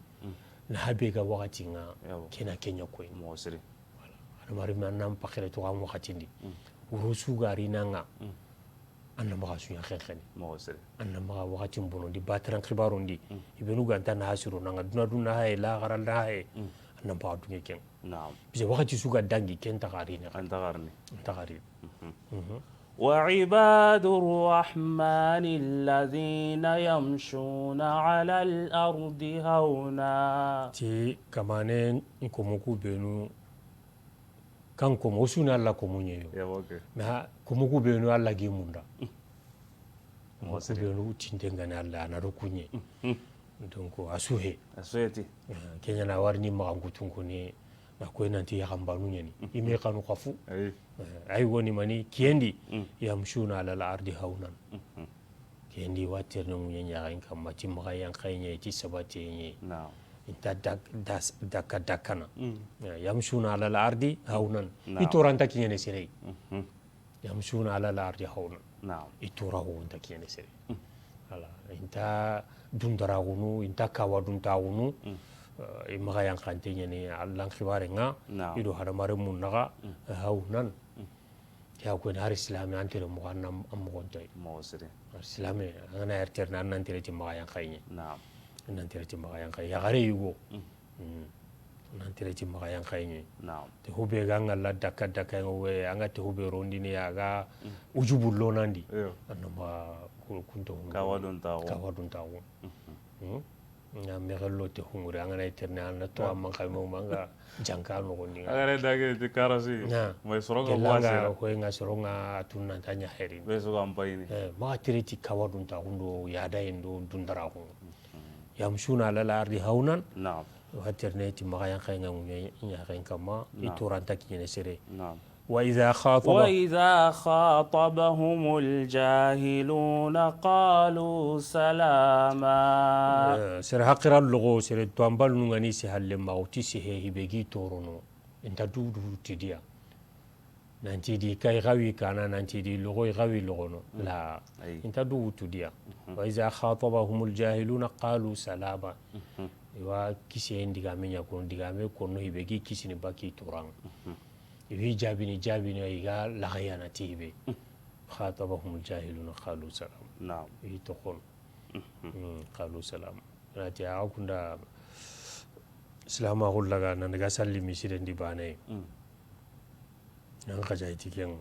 na habe ga wakati nga kena kenya koy. Mo siri. Voilà. Ana mari me an na pakere to an wakati ndi. Wuro su ga ri nanga. An na maxa suɲa xenxeni. Moxo sere. An na maxa waxatin bonondi, bataran xibarondi. I benu ga nta na hasiro nanga duna duna haye, laxara na haye. An na maxa dunge ken. Naam. Bise waxati su ga dangi ken taxarini. An taxarini. An taxarini. وعباد الرحمن الذين يمشون على الأرض هونا. Ti kamane nkomoku benu Kan komo, o su ni Alla komo ɲeyo. Mais ha, komo ku benu Alla gi munda. Komo ku benu tinte ngani Alla, a na do kuɲe. Donc, a su he. A su he ti. Ke ɲa na wari ni maxa nkutun koni, na koy nanti yaxanbanu ɲani. I me xanu xafu. Ay woni mani, kiyendi, يمشون على الأرض هونا. Kendi wa terene ŋuɲe ɲaxen kamma, ti maxa yanxaye ɲa, ti sabatiye ɲa. Inta dakka dakkana. يمشون على الأرض هونا. I toranta kiɲene sere. يمشون على الأرض هونا. I tora ho nta kiɲene sere. Voilà. Inta dundaraxunu, inta kawa duntaxunu. I maxa yanxante ɲani Allan xibare ŋa. I do hadamare mun naxa. هونا. Ke ya koyini hari silame an tere moxo, an na an moxo nta yi. Moxo siri. Hari silame, an ga na yere terene, an na an tere ti maxa yanxaye ɲa. Naam. An na an tere ti maxa yanxaye. Yaxare yugo. An na an tere ti maxa yanxaye ɲa. Naam. Te hube ga an ga la dakka dakka ŋa we, an ga te hube rondini ya ga ujubu lonandi. An na maxa kunto. Kawa duntaxu. Kawa duntaxu. Na mexello te hungure, an ga na i terene, an na to a manxa mo manga janka noxondi. An ga na dage ti karasi. May soronga wase. Ko nga soronga tunna tanya herin. Be so am bayini. Eh, ma tere ti kawa duntaxu ndo yada endo dundaraxu. يمشون على الأرض هونا. Naam. Wa terene ti maxa yanxaye ŋa ŋuɲe ɲaxen kamma, i toranta kiɲene sere. Naam. وإذا خاطب وإذا خاطبهم الجاهلون قالوا سلاما. Eh, sere haqira logo, sere tuwambalunu ŋa ni se halle ma, o ti se he hibe gi torono. Inta du du tidiya. Nanti di kay xawi kana, nanti di loxoy xawi loxono. La. Ayi. Inta du wutu diya. Wa iza khatabahumul jahiluna qalu salama. I wa kisiye n digame ɲa kono, digame kono hibe gi kisini baki toran. I wi jabini, jabini, i ga laxayana ti hibe. Khatabahumul jahiluna qalu salama. Naam. I toxono. Qalu salama. Nati a kunda silamaxu laga nan daga salli misiren di bane. An xaja iti ken.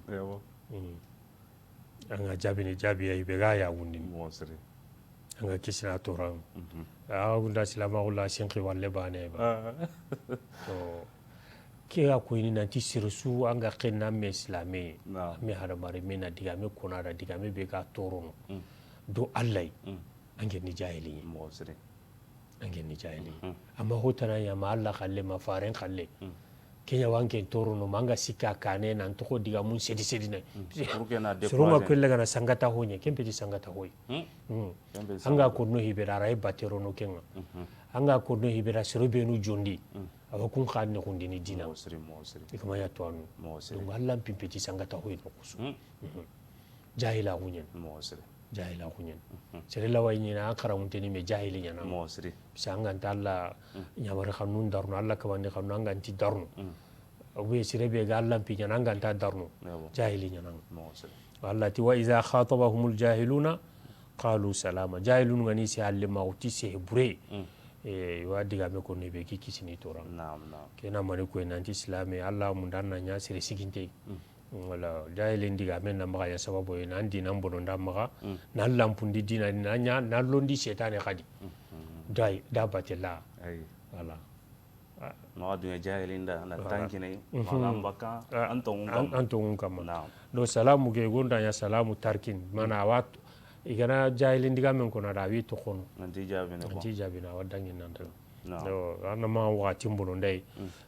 An ga jabini jabiya i be ga ya wundini. An ga kisina toran. A kunda silamaxu la sinxi walle bane ba. To ke ga koyini nanti sere su an ga xenna me silame. Me hadamare me na digame kona da digame be ga torono. Do Allah. An ke ni jahili. Moxo siri. An ke ni jahili. Amma hotana ya ma Allah xalle ma faren xalle. Kenya wa an ke torono ma an ga sikka kane nan toxo digamun sedi sedi na. Soronga kwelle gana sangata hoye, ken peti sangata hoye. An ga konno hibera ray baterono kenga. An ga konno hibera soro benu jondi. Awa kun xanne kundini dina. Moxo siri, moxo siri. I kama ya to anu. Moxo siri. Donc Allah pimpeti sangata hoye no kusu. Jahila xunyen. Moxo siri. Jahila xunyen. Sere lawa ɲina an xaramunteni me jahili ɲana. Moxo siri. Bisa an ga nta Allah ɲamari xanun darno, Allah kabandi xanun an ga nti darno. Ou bien sere be ga Allah mpi ɲana an ga nta darno. Jahili ɲana. Moxo siri. Allah ti wa iza khatabahumul jahiluna qalu salama. Jahilun ga ni se halle ma wuti se bure. E wa digame ko ne be ki kisini toran. Naam, naam. Kena mani ko nanti silame Allah mun dan na ɲa sere siginte. Wala jahilin digame na maxa ya sababu ye nan dinan bononda maxa, nan lampundi dina na ɲa na londi setane xadi. Dai da batela. Wala. Maxa dunya jahilin da na tankine maxa mbaka an tongun kama. An tongun kama. Do salamu ke gonda ya salamu tarkin mana wat. I gana jahilin digamen kona da wi toxono. Nanti jabina. Nanti jabina wa dangin nan daga. Yo, an na ma waxati mbono ndey.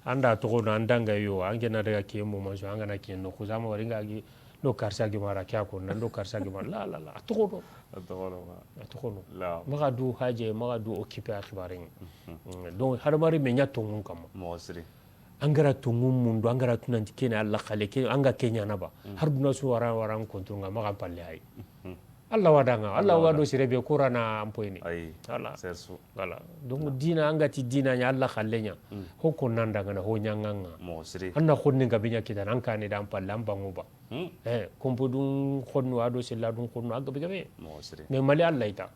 An da toxo no an danga yo, an ke na daga ke mo manso, an ga na ke no xusama wari nga gi no karsa gi mara kya ko nan do karsa gi mara la la la a toxo no. A toxo no. A toxo no. Maxa du haje, maxa du occupé a xibaren. Donc hadamari me ɲa tongun kama. Moxo siri. An ga ra tongun mundu, an ga ra tunanti kene Allah xale ke an ga ke ɲana ba. Har duna su wara wara an kontu nga maxa palle hay. Allah wa danga, Allah wa do sere be korana ampoyini. Ayi. Voilà. Sersu. Voilà. Donc dina an ga ti dina ɲa Allah xalle ɲa. Ho ko nan danga na ho ɲanganga. Moxo siri. An na xonni ga be ɲa kitana an kane dan palle an bangu ba. Eh, kompo dun xonnu ado sella dun xonnu a gabe gabe. Moxo siri. Mais mali Allah ita.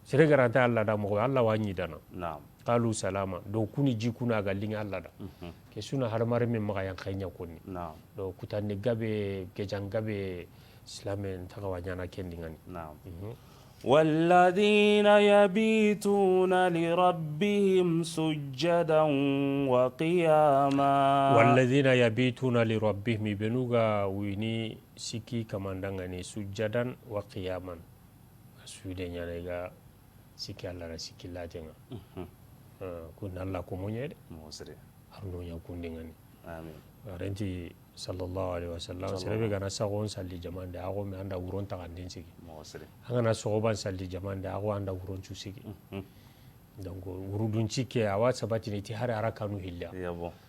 Sere garanta Allah da moxo Allah wa ɲi dana. Naam. Qalu salama. Do kuni ji kuna ga linga Allah da. Ke suna har mare me maxa yan xaynya konni. Naam. Do kutande gabe, gejan gabe, silame ntaxa wa ɲana kendi ngani. Naam. والذين يبيتون لربهم سجدا وقياما. والذين يبيتون لربهم, i benu ga wini sikki kamandangani سجدا وقياما. A sude ɲana i ga sikki Allah na sikki latenga. Kun Allah ko moɲe de. Moxo siri. Arno ɲa kunde ngani. Amin. Arenti sallallahu alaihi wasallam. Sere be gana saxon salli jamande, ago me anda wuron taxanden sigi. Moxo siri. An gana soxoban salli jamande, ago anda wuron cu sigi. Donc wurudun cikke awa sabatini ti hari arakanu hilla.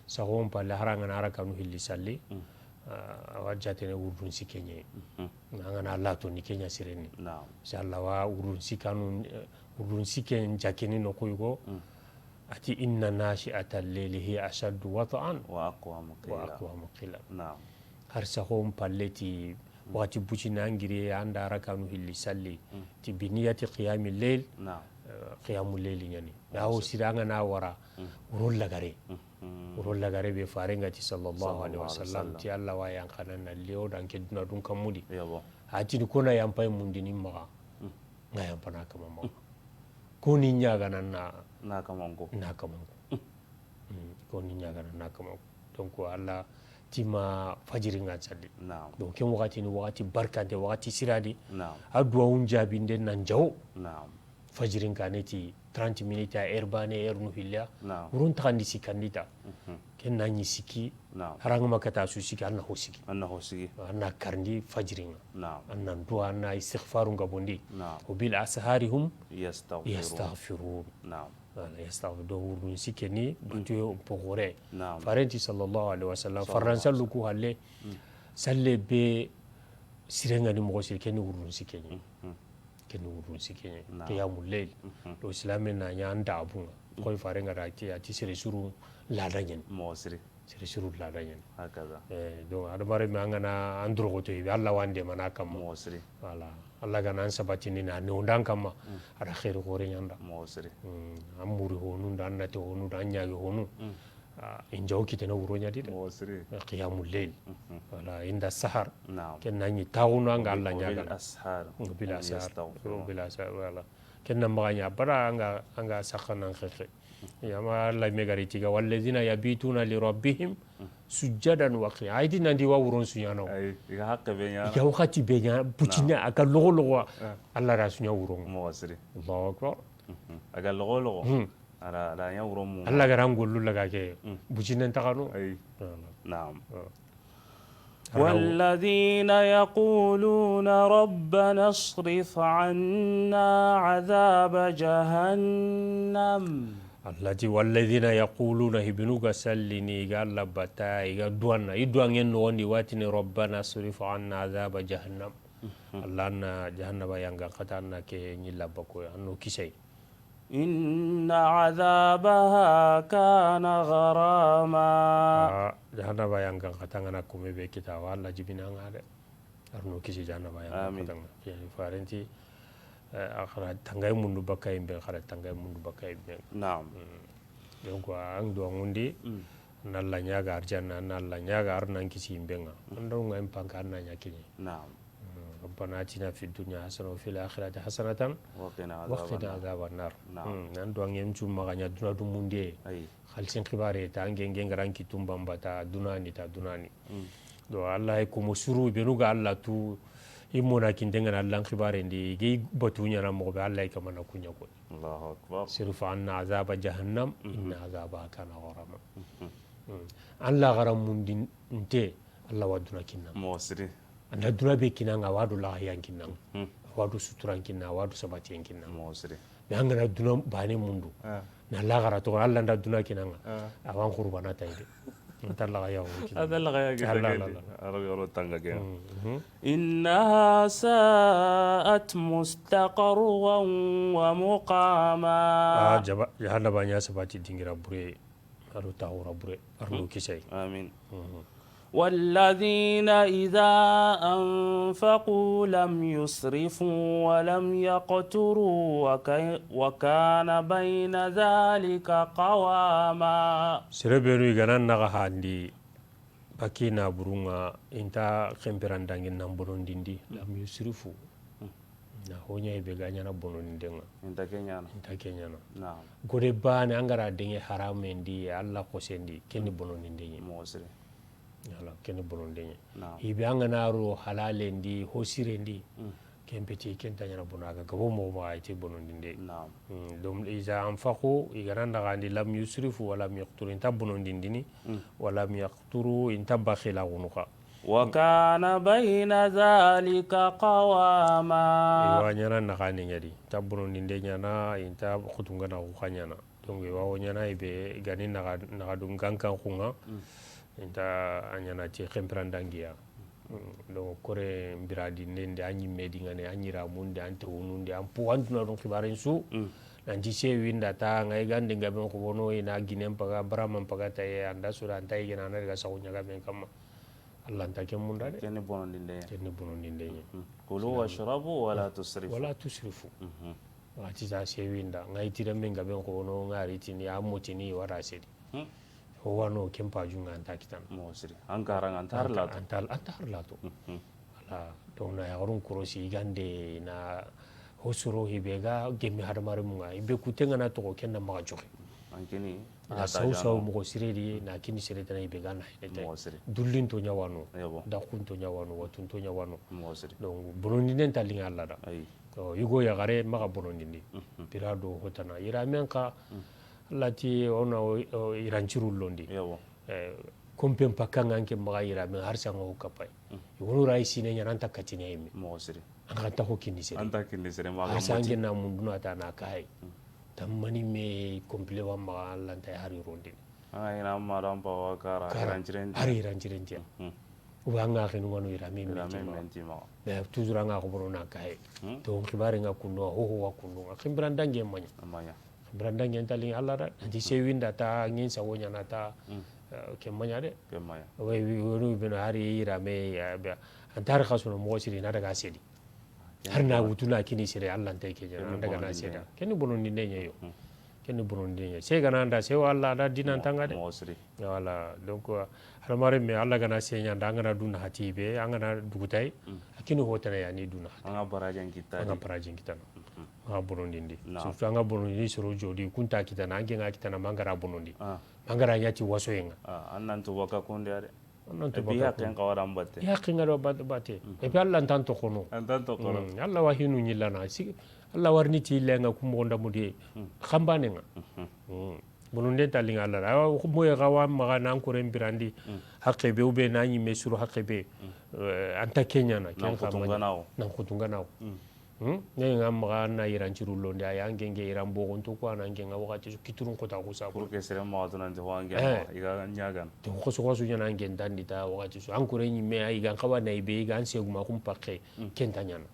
Saxon palle hari an gana arakanu hilli salli. Awa jatene wurdun sikke ɲe. An gana lato ni ke ɲa sireni. Naam. Inshallah wa wurdun sikkanu, wurdun sikke jakeni no koygo. Ati inna nashi'ata al-layli hiya ashaddu wat'an wa aqwamu qila. Naam. Har saxon palle ti waxati bucina ngiri anda rakanu hilli salli. Ti biniyati qiyami layl. Naam. Qiyamu layli ɲani. Yawo sira an gana wara. Wuro lagare. Wuro lagare be fare nga ti sallallahu alaihi wasallam ti Allah wa yan xanan na lewo dan ke duna dun kamudi. Atini kona yan pay mundini maxa. Nga yan pana kama maxa. Koni ɲaga nan na. Na kamanko. Na kamanko. Koni ɲaga nan na kamanko. Donc Allah tima fajiri nga salli. Naam. Donc ken waxati ni waxati barkante waxati siradi. Naam. A duwawun jabinde nan jawo. Naam. Fajirin kane ti trente minutes a heure bane heure nu hilya. Naam. Wuron taxandi sikkandi ta. Ken na ɲi sikki. Naam. Haranga ma kata su sikki an na ho sikki. An na ho sikki. An na karndi fajirin. Naam. An na duwa an na istighfarun ga bondi. Naam. Wa bil ashari hum yastaghfirun. Naam. Voilà, yastaghfir, do wurun sikkeni, batuye poxore. Naam. Farenti sallallahu alaihi wasallam, sallallahu alaihi wasallam, faransa luku halle, salle be sirenga ni moxo siri, keni wurun sikkeni. Keni wurun sikkeni. Naam. Qiyamul layl. Do silame na ɲa an da abunga. Koy farenga da ti, ati sere suru lada ɲen. Moxo siri. Sere suru lada ɲen. Hakaza. Eh, donc, adamare me angana an dorogoto ibe, Allah wande mana kamma. Moxo siri. Voilà. Allah gana an sabatini na ne undan kamma. Ada xeeri xore ɲanda. Moxo siri. An muri honu da, an nate honu da, an ɲaage honu. Ah, in jaw kitene wuro ɲa di de. Moxo siri. Qiyamul layl. Voilà, inda sahar. Naam. Ken na ɲi taxunu anga Allah ɲaga. Bil ashar. Bil ashar. Bil ashar, voilà. Ken na maxa ɲa bara anga, anga saxanan xexe. Yama Allah me gari tiga, walladhina yabituna li rabbihim sujjadan wa qiyama. Ayi di nandi wa wuron suɲano. Ayi, iga hakke be ɲa. Iga wakati be ɲa, bucine, aga logo logo. Allah da suɲa wuron. Moxo siri. Allahu akbar. Aga logo logo. Ara, ara ɲa wuron mu. Allah gara ngollu laga ke. Bucinen taxano. Ayi. Naam. والذين يقولون ربنا اصرف عنا عذاب جهنم. Allah ti, والذين يقولون, hibinu ga sallini, iga Allah bata, iga duwanna, i duwangen noxondi watini, ربنا اصرف عنا عذاب جهنم. Allah na jahannaba yangan xata, an na ke ɲi labba ko, an no kisey. إن عذابها كان غراما. Ah, jahannaba yangan xata ngana kome be kita, wa Allah jibina nga de. Arno kisi jahannaba yangan xata nga. Amin. Yani farenti, eh, akhara tangay mundu bakay be, akhara tangay mundu bakay be. Naam. Donc, an duwangundi, na Allah ɲaga arjanna, na Allah ɲaga arnan kisi imbenga. Ando nga impanka an na ɲa kiɲe. Naam. ربنا آتنا في الدنيا حسنة وفي الآخرة حسنة وقنا عذاب النار. An duwangen cu maxa ɲa duna du munde. Ayi. Xalisin xibare ta, ange nge ngaran kitum bamba ta dunani, ta dunani. Do Allah ay komo suru benu ga Allah tu, i mona kinte ngana Allah xibare ndi, ge batu ɲana moxo be, Allah ay kamana kuɲa ko. Allahu akbar. اصرف عنا عذاب جهنم إن عذابها كان غراما. An laxara mundinte, Allah wa duna kinna. Moxo siri. An da duna be kinanga, a wa do laxariyan kinna. A wa do suturan kinna, a wa do sabatiyen kinna. Moxo siri. Mais an gana duna bane mundu, na laxara to, Allah nda duna kinanga, a wa an xurbana tayde. An ta laxaya wo kinna. An ta laxaya wo kinna. Allah, Allah. Arabi oro tanga ke. إنها ساءت مستقرا ومقاما. Ah, jaba, jahannaba ɲa sabati dingira bure. Ado taxura bure, arno kisey. Amin. والذين إذا أنفقوا لم يسرفوا ولم يقتروا وك-، وكان بين ذلك قواما. Sere benu i gana naxa handi, baki na burunga, inta kemperandangi nan bonondindi, لم يسرفوا. Na ho ɲa i be ga ɲana bonondindenga. Inta ke ɲana. Inta ke ɲana. Naam. Gode bane an gara denge haramendi, Allah kosendi, kendi bonondindenye. Moxo siri. Voilà, kendi bonondindenye. Naam. I be an gana ro halalendi, ho sirendi, ken peti, ken ta ɲana bono, a ga gabo moxo maxa, i te bonondinde. Naam. Donc, إذا أنفقوا, i gana naxandi, لم يسرفوا ولم يقتروا, inta bonondindini, ولم يقتروا, inta baxila xunuxa. وكان بين ذلك قواما. I wa ɲana naxani ɲa di. Inta bonondinde ɲana, inta xutungana xuxa ɲana. Donc, i wa wo ɲana, i be gani naxa, naxa dun gankan xunga. Inta a ɲana ti kemperandangiya. Donc, kore mbiradi nende, a ɲimme dingane, a ɲiramundi, an tewunundi, an pu, an tuna dun xibaren su. Nanti sewi nda ta, ngai gande ngaben xobono, ina ginen paga, baraman paga taye, anda sura, anta yigena, na daga saxu ɲagamen kamma. Allah nta ken munda de. Ken ni bonondinde. Ken ni bonondinde ɲa. كلوا واشربوا ولا تسرفوا. ولا تسرفوا. Waxati sa sewinda, nga itire men gaben xono, nga ritini, a motini, wara sedi. Ho wano, ken paju nga anta kitana. Moxo siri. An karanga, anta har lato. Anta, anta har lato. Voilà. Donc, na yaxarun korosi, i gande na ho soro, i be ga gemi hadamare munga, i be kutengana toxo, ken na maxa joxe. An kini. Na saw saw moxo sire di, na kini sere tana, i be ga na hene te. Moxo sire. Dullin to ɲawano. Yo bon. Daxun to ɲawano, watun to ɲawano. Moxo sire. Donc, bonondinen ta linga Allah da. Ayi. To, yugo yaxare maxa bonondindi. Pira do hotana. Yiramen xa, Allah ti, ona o, o, iranciru londi. Yo bon. Eh, kompen pakanga anke maxa yiramen, har sanga ho kapay. Yugonu ray sine ɲana anta katine yimme. Moxo sire. An xa ta ho kindi sere. Anta kindi sere, maxa harsa anke na munduna ta na kahay. Tammani me complet wa maxa, Alla nta hari rondini. A ina ma dan pa wa kara, Kara, iranciren hari iranciren tiya. Hmm. Ou bien an ga xinu ngano ira me Ira me mentima. Mentima. Mais toujours an ga xoboro na kaye. Hmm. To xibare nga kundo, ho ho wa kundo. Ximbira ndange maña. Amaña. Ximbira ndange ntali Alla da. Anti sewinda ta, ngin sawo ñana ta. Hmm. Eh, ke maña de. Ke maña. Way, wi, wonu beno hari ira me, ya, be, antar xasono mo siri na daga sedi. Har na wutula kini sere, Alla nta ke ñana, an daga na seda. Ken ni bonondinde ña yo. Ken ni bonondinde ña. Se gana nda, se wa Alla da dinan tanga de. Mo siri. Voilà. Donc, euh, hadamaren me, Alla gana se ña nda, an gana duna hati be, an gana dugutay. A kini hotana ya ni duna hati. An ga barajen kitana. An ga barajen kitana. An ga bonondindi. Surtout an ga bonondindi soro jodi, kunta kitana, an ke nga kitana, mangara bonondi. Mangara ña ti wasoyen ŋa. An nan to waka konde ade. An nan to baka ko. Yaqen kawa da batte. Yaqen ga do bat-, batte. Et puis Alla ntan to kono. An tan to kono. Alla wa hinu ñillana. Si, Alla warni ti lenga ku mo nda mudi. Xambane nga. Bononden ta linga Alla. Awa, moye ga wa maxa nan koren birandi. Haqqe be, ou bien na ñimme suru haqqe be. Eh, anta ke ñana, ken xamani. Nan xutunganawo. Hmm? Ne nga maxa na iran ciru londi, a ya ngenge iran bogonto ko, a na ngenga waxati su kiturun kota ko sabo. Pour que sere maxa to nanti ho ange ma, i ga ñagan. To xoso xoso ñana ngen dandi ta waxati su. An kure ñimme, a i gan xawa na i be, i gan seguma kum pakke, ken ta ñana.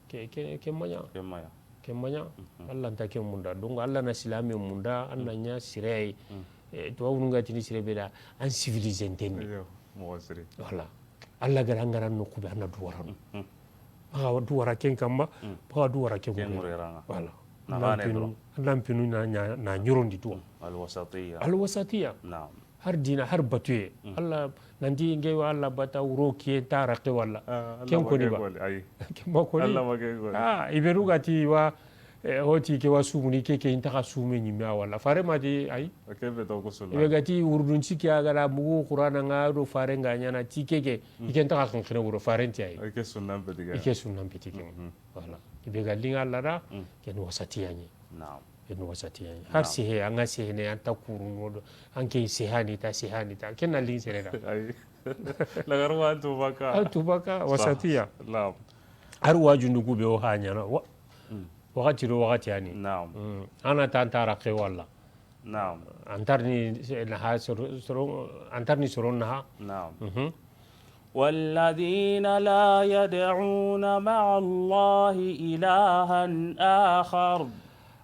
Ke, ke, ke maña. Ke maña. Ke maña. Alla nta ke munda. Donc, Alla na silame munda, an na ña sire ay. Eh, to wonu nga tini sire be da, an civilisé nteni. Iyo, mo sire. Voilà. Alla gara ngara no kube, an na duwara no. Maxa du wara ken kamma, maxa du wara ken ŋure. Voilà. Nan pinu, nan pinu na, na, na ñorondi tuwa. Alwasatiya. Alwasatiya. Naam. Har dina, har batuye. Alla nanti nge wa Alla bata wuro kiye ta raqe wala. Ken koni ba. Ken ma koni. Ah, iberu gati wa, eh, hoti ke wa sumuni ke ke inta ka sume ñimme wala. Fare ma di ay. Ibe gati wurdun ciki a gara mugu Qur'ana nga do fare nga ñana ti ke ke. I ken ta xa xenxene wuro farenti ay. Ke sunnan peti ke. I ke sunnan peti ke. Voilà. I be ga linga Alla da, ken wasatiya ñi. Naam. Ken wasatiya ñi. Har sehe, an ga sehe ne, an ta kuru no do, an ke sehani ta, sehani ta. Ken na lin sere da. Ay. Lagar wa an tubaka. An tubaka, wasatiya. Naam. Har wajundu ku be o ha ñana. Wa-, wakati do wakati yani. Naam. Ana ta an ta raqe wala. Naam. Antarni naha soro, soro, antarni soro naha. Naam. Mhm. والذين لا يدعون مع الله إلها آخر.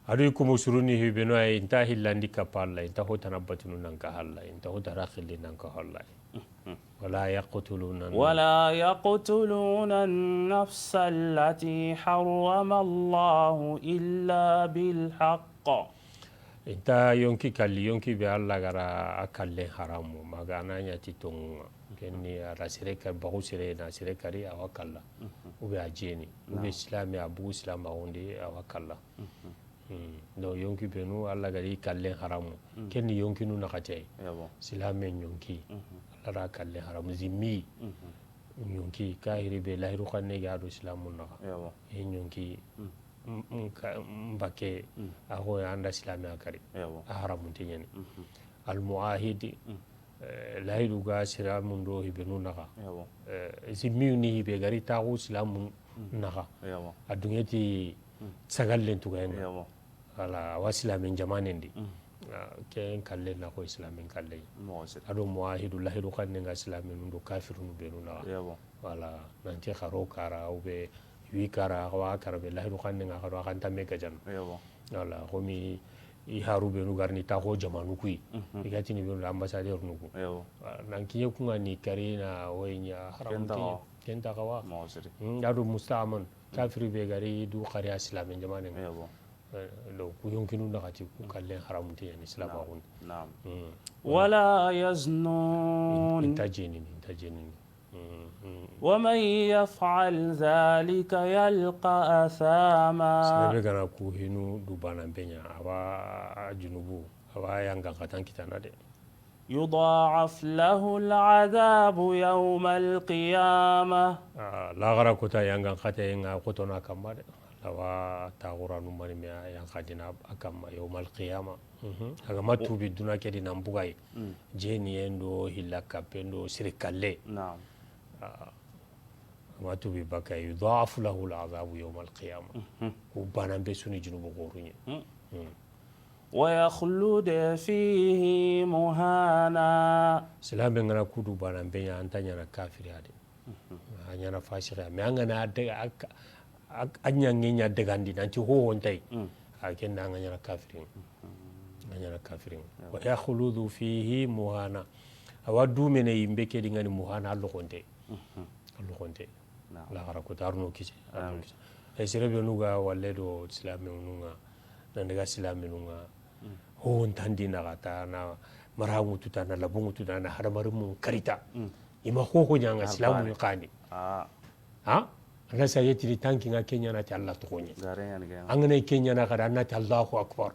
Adu kumo suruni hi beno ay, inta hillandi kapa Alla, inta hotana batunu nan ka Alla, inta hotana xilli nan ka Alla. ولا يقتلون الن- ولا يقتلون النفس التي حرم الله إلا بالحق. Inta yonki kalli, yonki be Alla gara a kallen haramu, maga a na ña ti tonŋu ŋa. Ken ni a ra sere kari, baxu sere na sere kari, a wa kalla. Ou bien a jeni. Ou bien silame, a bugu silamaxundi, a wa kalla. Hmm. Donc, yonki benu, Alla gari kallen haramu. Ken ni yonkinu naxati ay. Silame ñonki. Alla da kallen haramu. Zimmi. Ñonki, kahiri be, lahiru xanne ga do silamu naxa. E ñonki, m-, m-, ka-, mbake, a xo ya anda silame a kari. A haramunte ñani. Almuahidi, eh, lahidu ga silamun do hibenu naxa. Eh, zimmiyu ni hibe gari taxu silamun naxa. A dungeti sagallen tugayen ŋa. Voilà, a wa silamen jamanen di. Ah, ken kalle na xo silamen kalle. Ado muahidu, lahidu xanne nga silamen do kafirunu benu naxa. Voilà, nanti xaro kara, ou bien wi kara, a wa kara be lahidu xanne nga xaro, a xanta me gajana. Voilà, xomi i haru benu garni taxo jamanu kuyi. I gatini benu ambassadeur nuku. Voilà, nan kiñe kunga ni kari na woyi ña haramu. Ken taxawa. Hmm, ado musta'man, kafiri be gari du xari a silamen jamanen ŋa. Eh, donc, ku yonkinu naxati, ku kallen haramunte ñani silamaxun di. Naam. Hmm. ولا يزنون. In-, inta jenini, inta jenini. Hmm, hmm. ومن يفعل ذلك يلق أثاما. Sere be gana ku hinu du banan be ña, a wa a junubu, a wa yangan xatan kitana de. يضاعف له العذاب يوم القيامة. Ah, laxara kota yangan xataye nga xotona kamma de. Alla wa taxuranu mani me a yanxadina a kamma yawmal qiyama. Mhm. A ga ma tubi duna ke di nan bugayi. Jeniyen do hilla kappen do siri kalle. Naam. Ah, a ma tubi baka, يضاعف له العذاب يوم القيامة. Ku banan be suni junubu xoruñe. ويخلد فيه مهانا. Silaame ga na kudu bana be ɲa, a nta ɲaana kafiri ya de. A ɲaana fasiki ya. Mais an ga na a daga, a, a, a ɲaŋe ɲa dagandi, nanti hoho nta yi. A ken da an ga ɲaana kafiri. An ga ɲaana kafiri. ويخلد فيه مهانا. A wa dumene yinbe ke di ŋa ni muhana, a loxonte. A loxonte. Laaxara koota, a ri no kisi, a ri no kisi. E sere be nu ga walle do silaamenu ŋa, nan daga silaamenu ŋa, ho ntandi na ga ta, na mara ŋutu ta, na labu ŋutu ta, na hadamari mun karita. I ma hoho ɲa ŋa silaamu ni xani. Ha? A na sa yetini tanki ŋa ke ɲa na ti Alla toxo ɲa. An ga na ke ɲa na xada, a na ti Allahu akbar.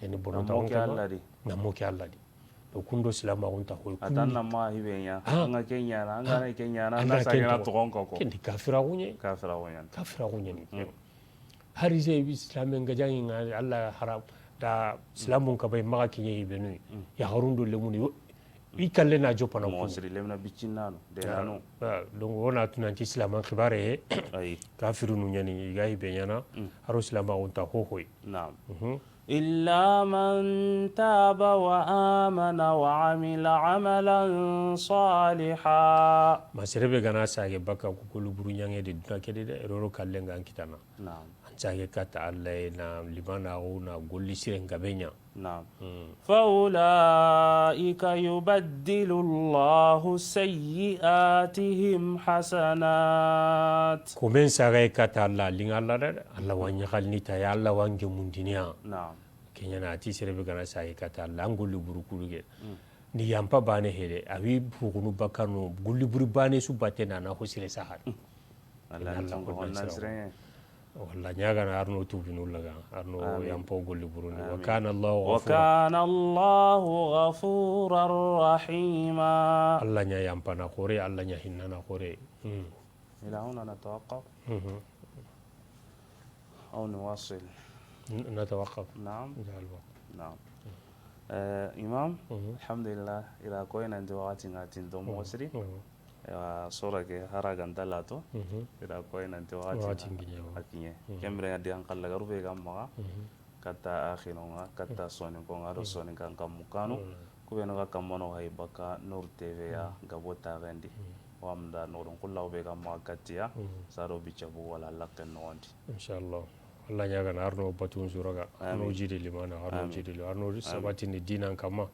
Yani bono ta ke Alla di. Na mo ke Alla di. Do kundo silaamaxu nta hoy. A tan na ma hibe ɲa. An ga ke ɲa na, an ga na ke ɲa na, na sa ke na toxon ko. Ken di kafira gunye. Kafira gunye. Kafira gunye. Hari je bi silaame ga jaŋi ŋa Alla haram da silaamun ka bay maxa kiɲe ibenu. Ya harundo lemuni. I kalle na jopana ko. Mo siri lemna bicinano de nano. Donc wona tunanti silaaman xibaare. Ay. Kafirunu ɲa ni, i ga yi be ɲaana. Haro silaamaxu nta hohoy. Naam. إلا من تاب وآمن وعمل عملا صالحا. Ma sere be ga na sage baka ku kulu buru ɲaŋe de duna ke de, roro kallen ga an kitana. Naam. An sage kata Alla ye na limanaxu na golli siren gabe ɲa. Naam. فأولئك يبدل الله سيئاتهم حسنات. Komen sage kata Alla, linga Alla da, Alla wa ɲaxalini ta ya, Alla wa ngemundiniya. Naam. Ke ɲa na a ti sere be ga na sage kata Alla, an golli buru kulu ge. Ni yampa bane hede, a wi hugunu bakano, golli buru bane su batte na na ho sire sahar. Alla na ko nan sire. Walla ɲaagana arno tubinu laga, arno yampo golli buruni. وكان الله غفورا. وكان الله غفورا رحيما. Alla ɲa yampana xore, Alla ɲa hinnana xore. إلى هنا نتوقف. أو نواصل؟ نتوقف. نعم. نعم. Eh, Imam, alhamdulillah, i ra koy nanti waxati ŋa tinto moxo siri. Ewa, sora ke hara ga nta lato. I ra koy nanti waxati ŋa a kiɲe. Ken bire ŋa digan xalla garu be ga maxa. Katta axino ŋa, katta soninko ŋa, do soninkan kammu kanu. Ku be no ga kamma no hay baka Nour T V ya, gabo taxendi. Wa mda no don kulla be ga maxa kattiya. Saro bicabu wala lakken noxondi. Inshallah. Alla ɲaagana arno batun suraga, arno jidi limana, arno jidi lo, arno sabatindi dinan kamma,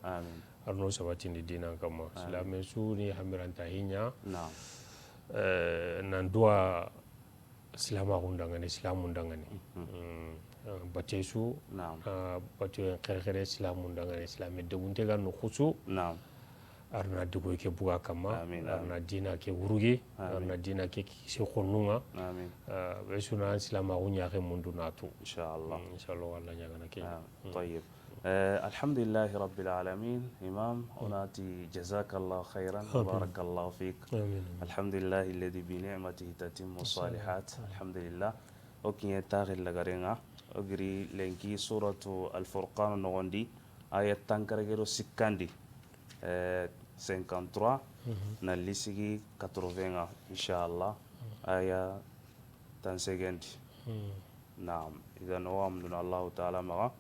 arno sabatindi dinan kamma. Silaame su ni hamiranta hiɲa. Nan duwa silaamaxun dangani, silaamun dangani. Bate su, bate xerexere silaamun dangani, silaame degunte ga no xusu. Arna digo ke buga kamma, arna dina ke wurugi, arna dina ke kisi xonnunga. Be suna an silama gu ɲaxe mundu natu. Inshallah. Inshallah, walla ɲagana ke. Tayyib. Alhamdulillahi rabbil alamin. Imam, onati jazakallahu khairan, barakallahu fik. Alhamdulillahi alladhi bi ni'matihi tatimmu salihat. Alhamdulillah. O kiɲe taxi lagarenga, o giri lenki suratu Al-Furqan noxondi, aya tankaragero sikkandi. Eh, cinquante-trois, na lisigi quatre-vingts ŋa, inshallah. Aya tansegendi. Naam. Idan, o amduna Allahu taala maxa,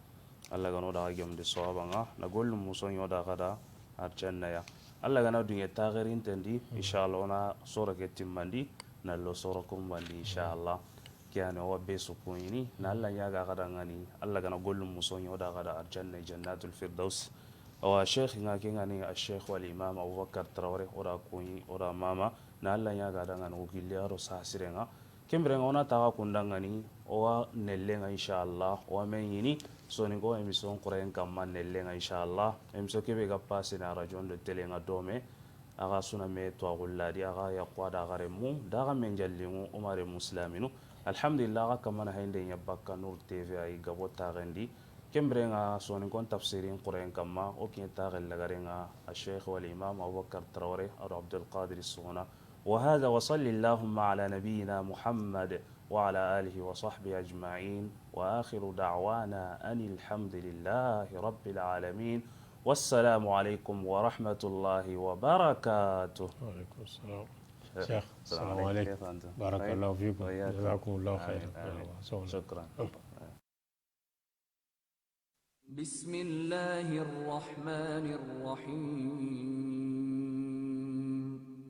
Alla gano daga gemdi sawaba ŋa, na gollu muso ɲo da xada arjanna ya. Alla gana duŋe taxerintendi, inshallah, ona soro ke timmandi, na lo soro kumbandi, inshallah. Kiyane o wa be su kuɲini, na Alla ɲaga xada ŋani, Alla gana gollu muso ɲo da xada arjanna, jannatul firdaus. Awa, sheikh ŋa ke ŋani, a sheikh wal imam Abubakar Traoré, o da kuɲi, o da mama, na Alla ɲaga da ŋani, o gilli aro sasirenga. Kembirenga, ona taga kunda ŋani, o wa nellenga, inshallah, o wa me ɲini, soninko émission xurayen kamma nellenga, inshallah. Émission kebe ga passe na radio ndo télé ŋa dome, Axa suna me tuwaxulla di, axa yaxu a da axa renmu, da axa men jalliŋu, o ma renmu silaminu. Alhamdulillah, axa kamana hayinde ɲa bakka Nour T V ayi gabo taxendi. Kembirenga soninkon tafsirin xuren kamma, o kiɲe taxe lagarenga, a sheikh wal imam Abubakar Traoré, ado Abdul Qadir Suguna. وهذا وصل اللهم على نبينا محمد وعلى آله وصحبه أجمعين. وآخر دعوانا أن الحمد لله رب العالمين. والسلام عليكم ورحمة الله وبركاته. وعليكم السلام. شيخ، السلام عليكم. كيف أنت؟ بارك الله فيكم. وإياكم. جزاكم الله خيرا. آمين، آمين. شكرا. بسم الله الرحمن الرحيم.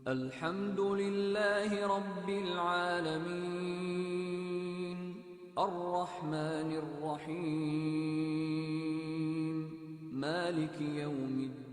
الحمد لله رب العالمين. الرحمن الرحيم. مالك يوم الدين.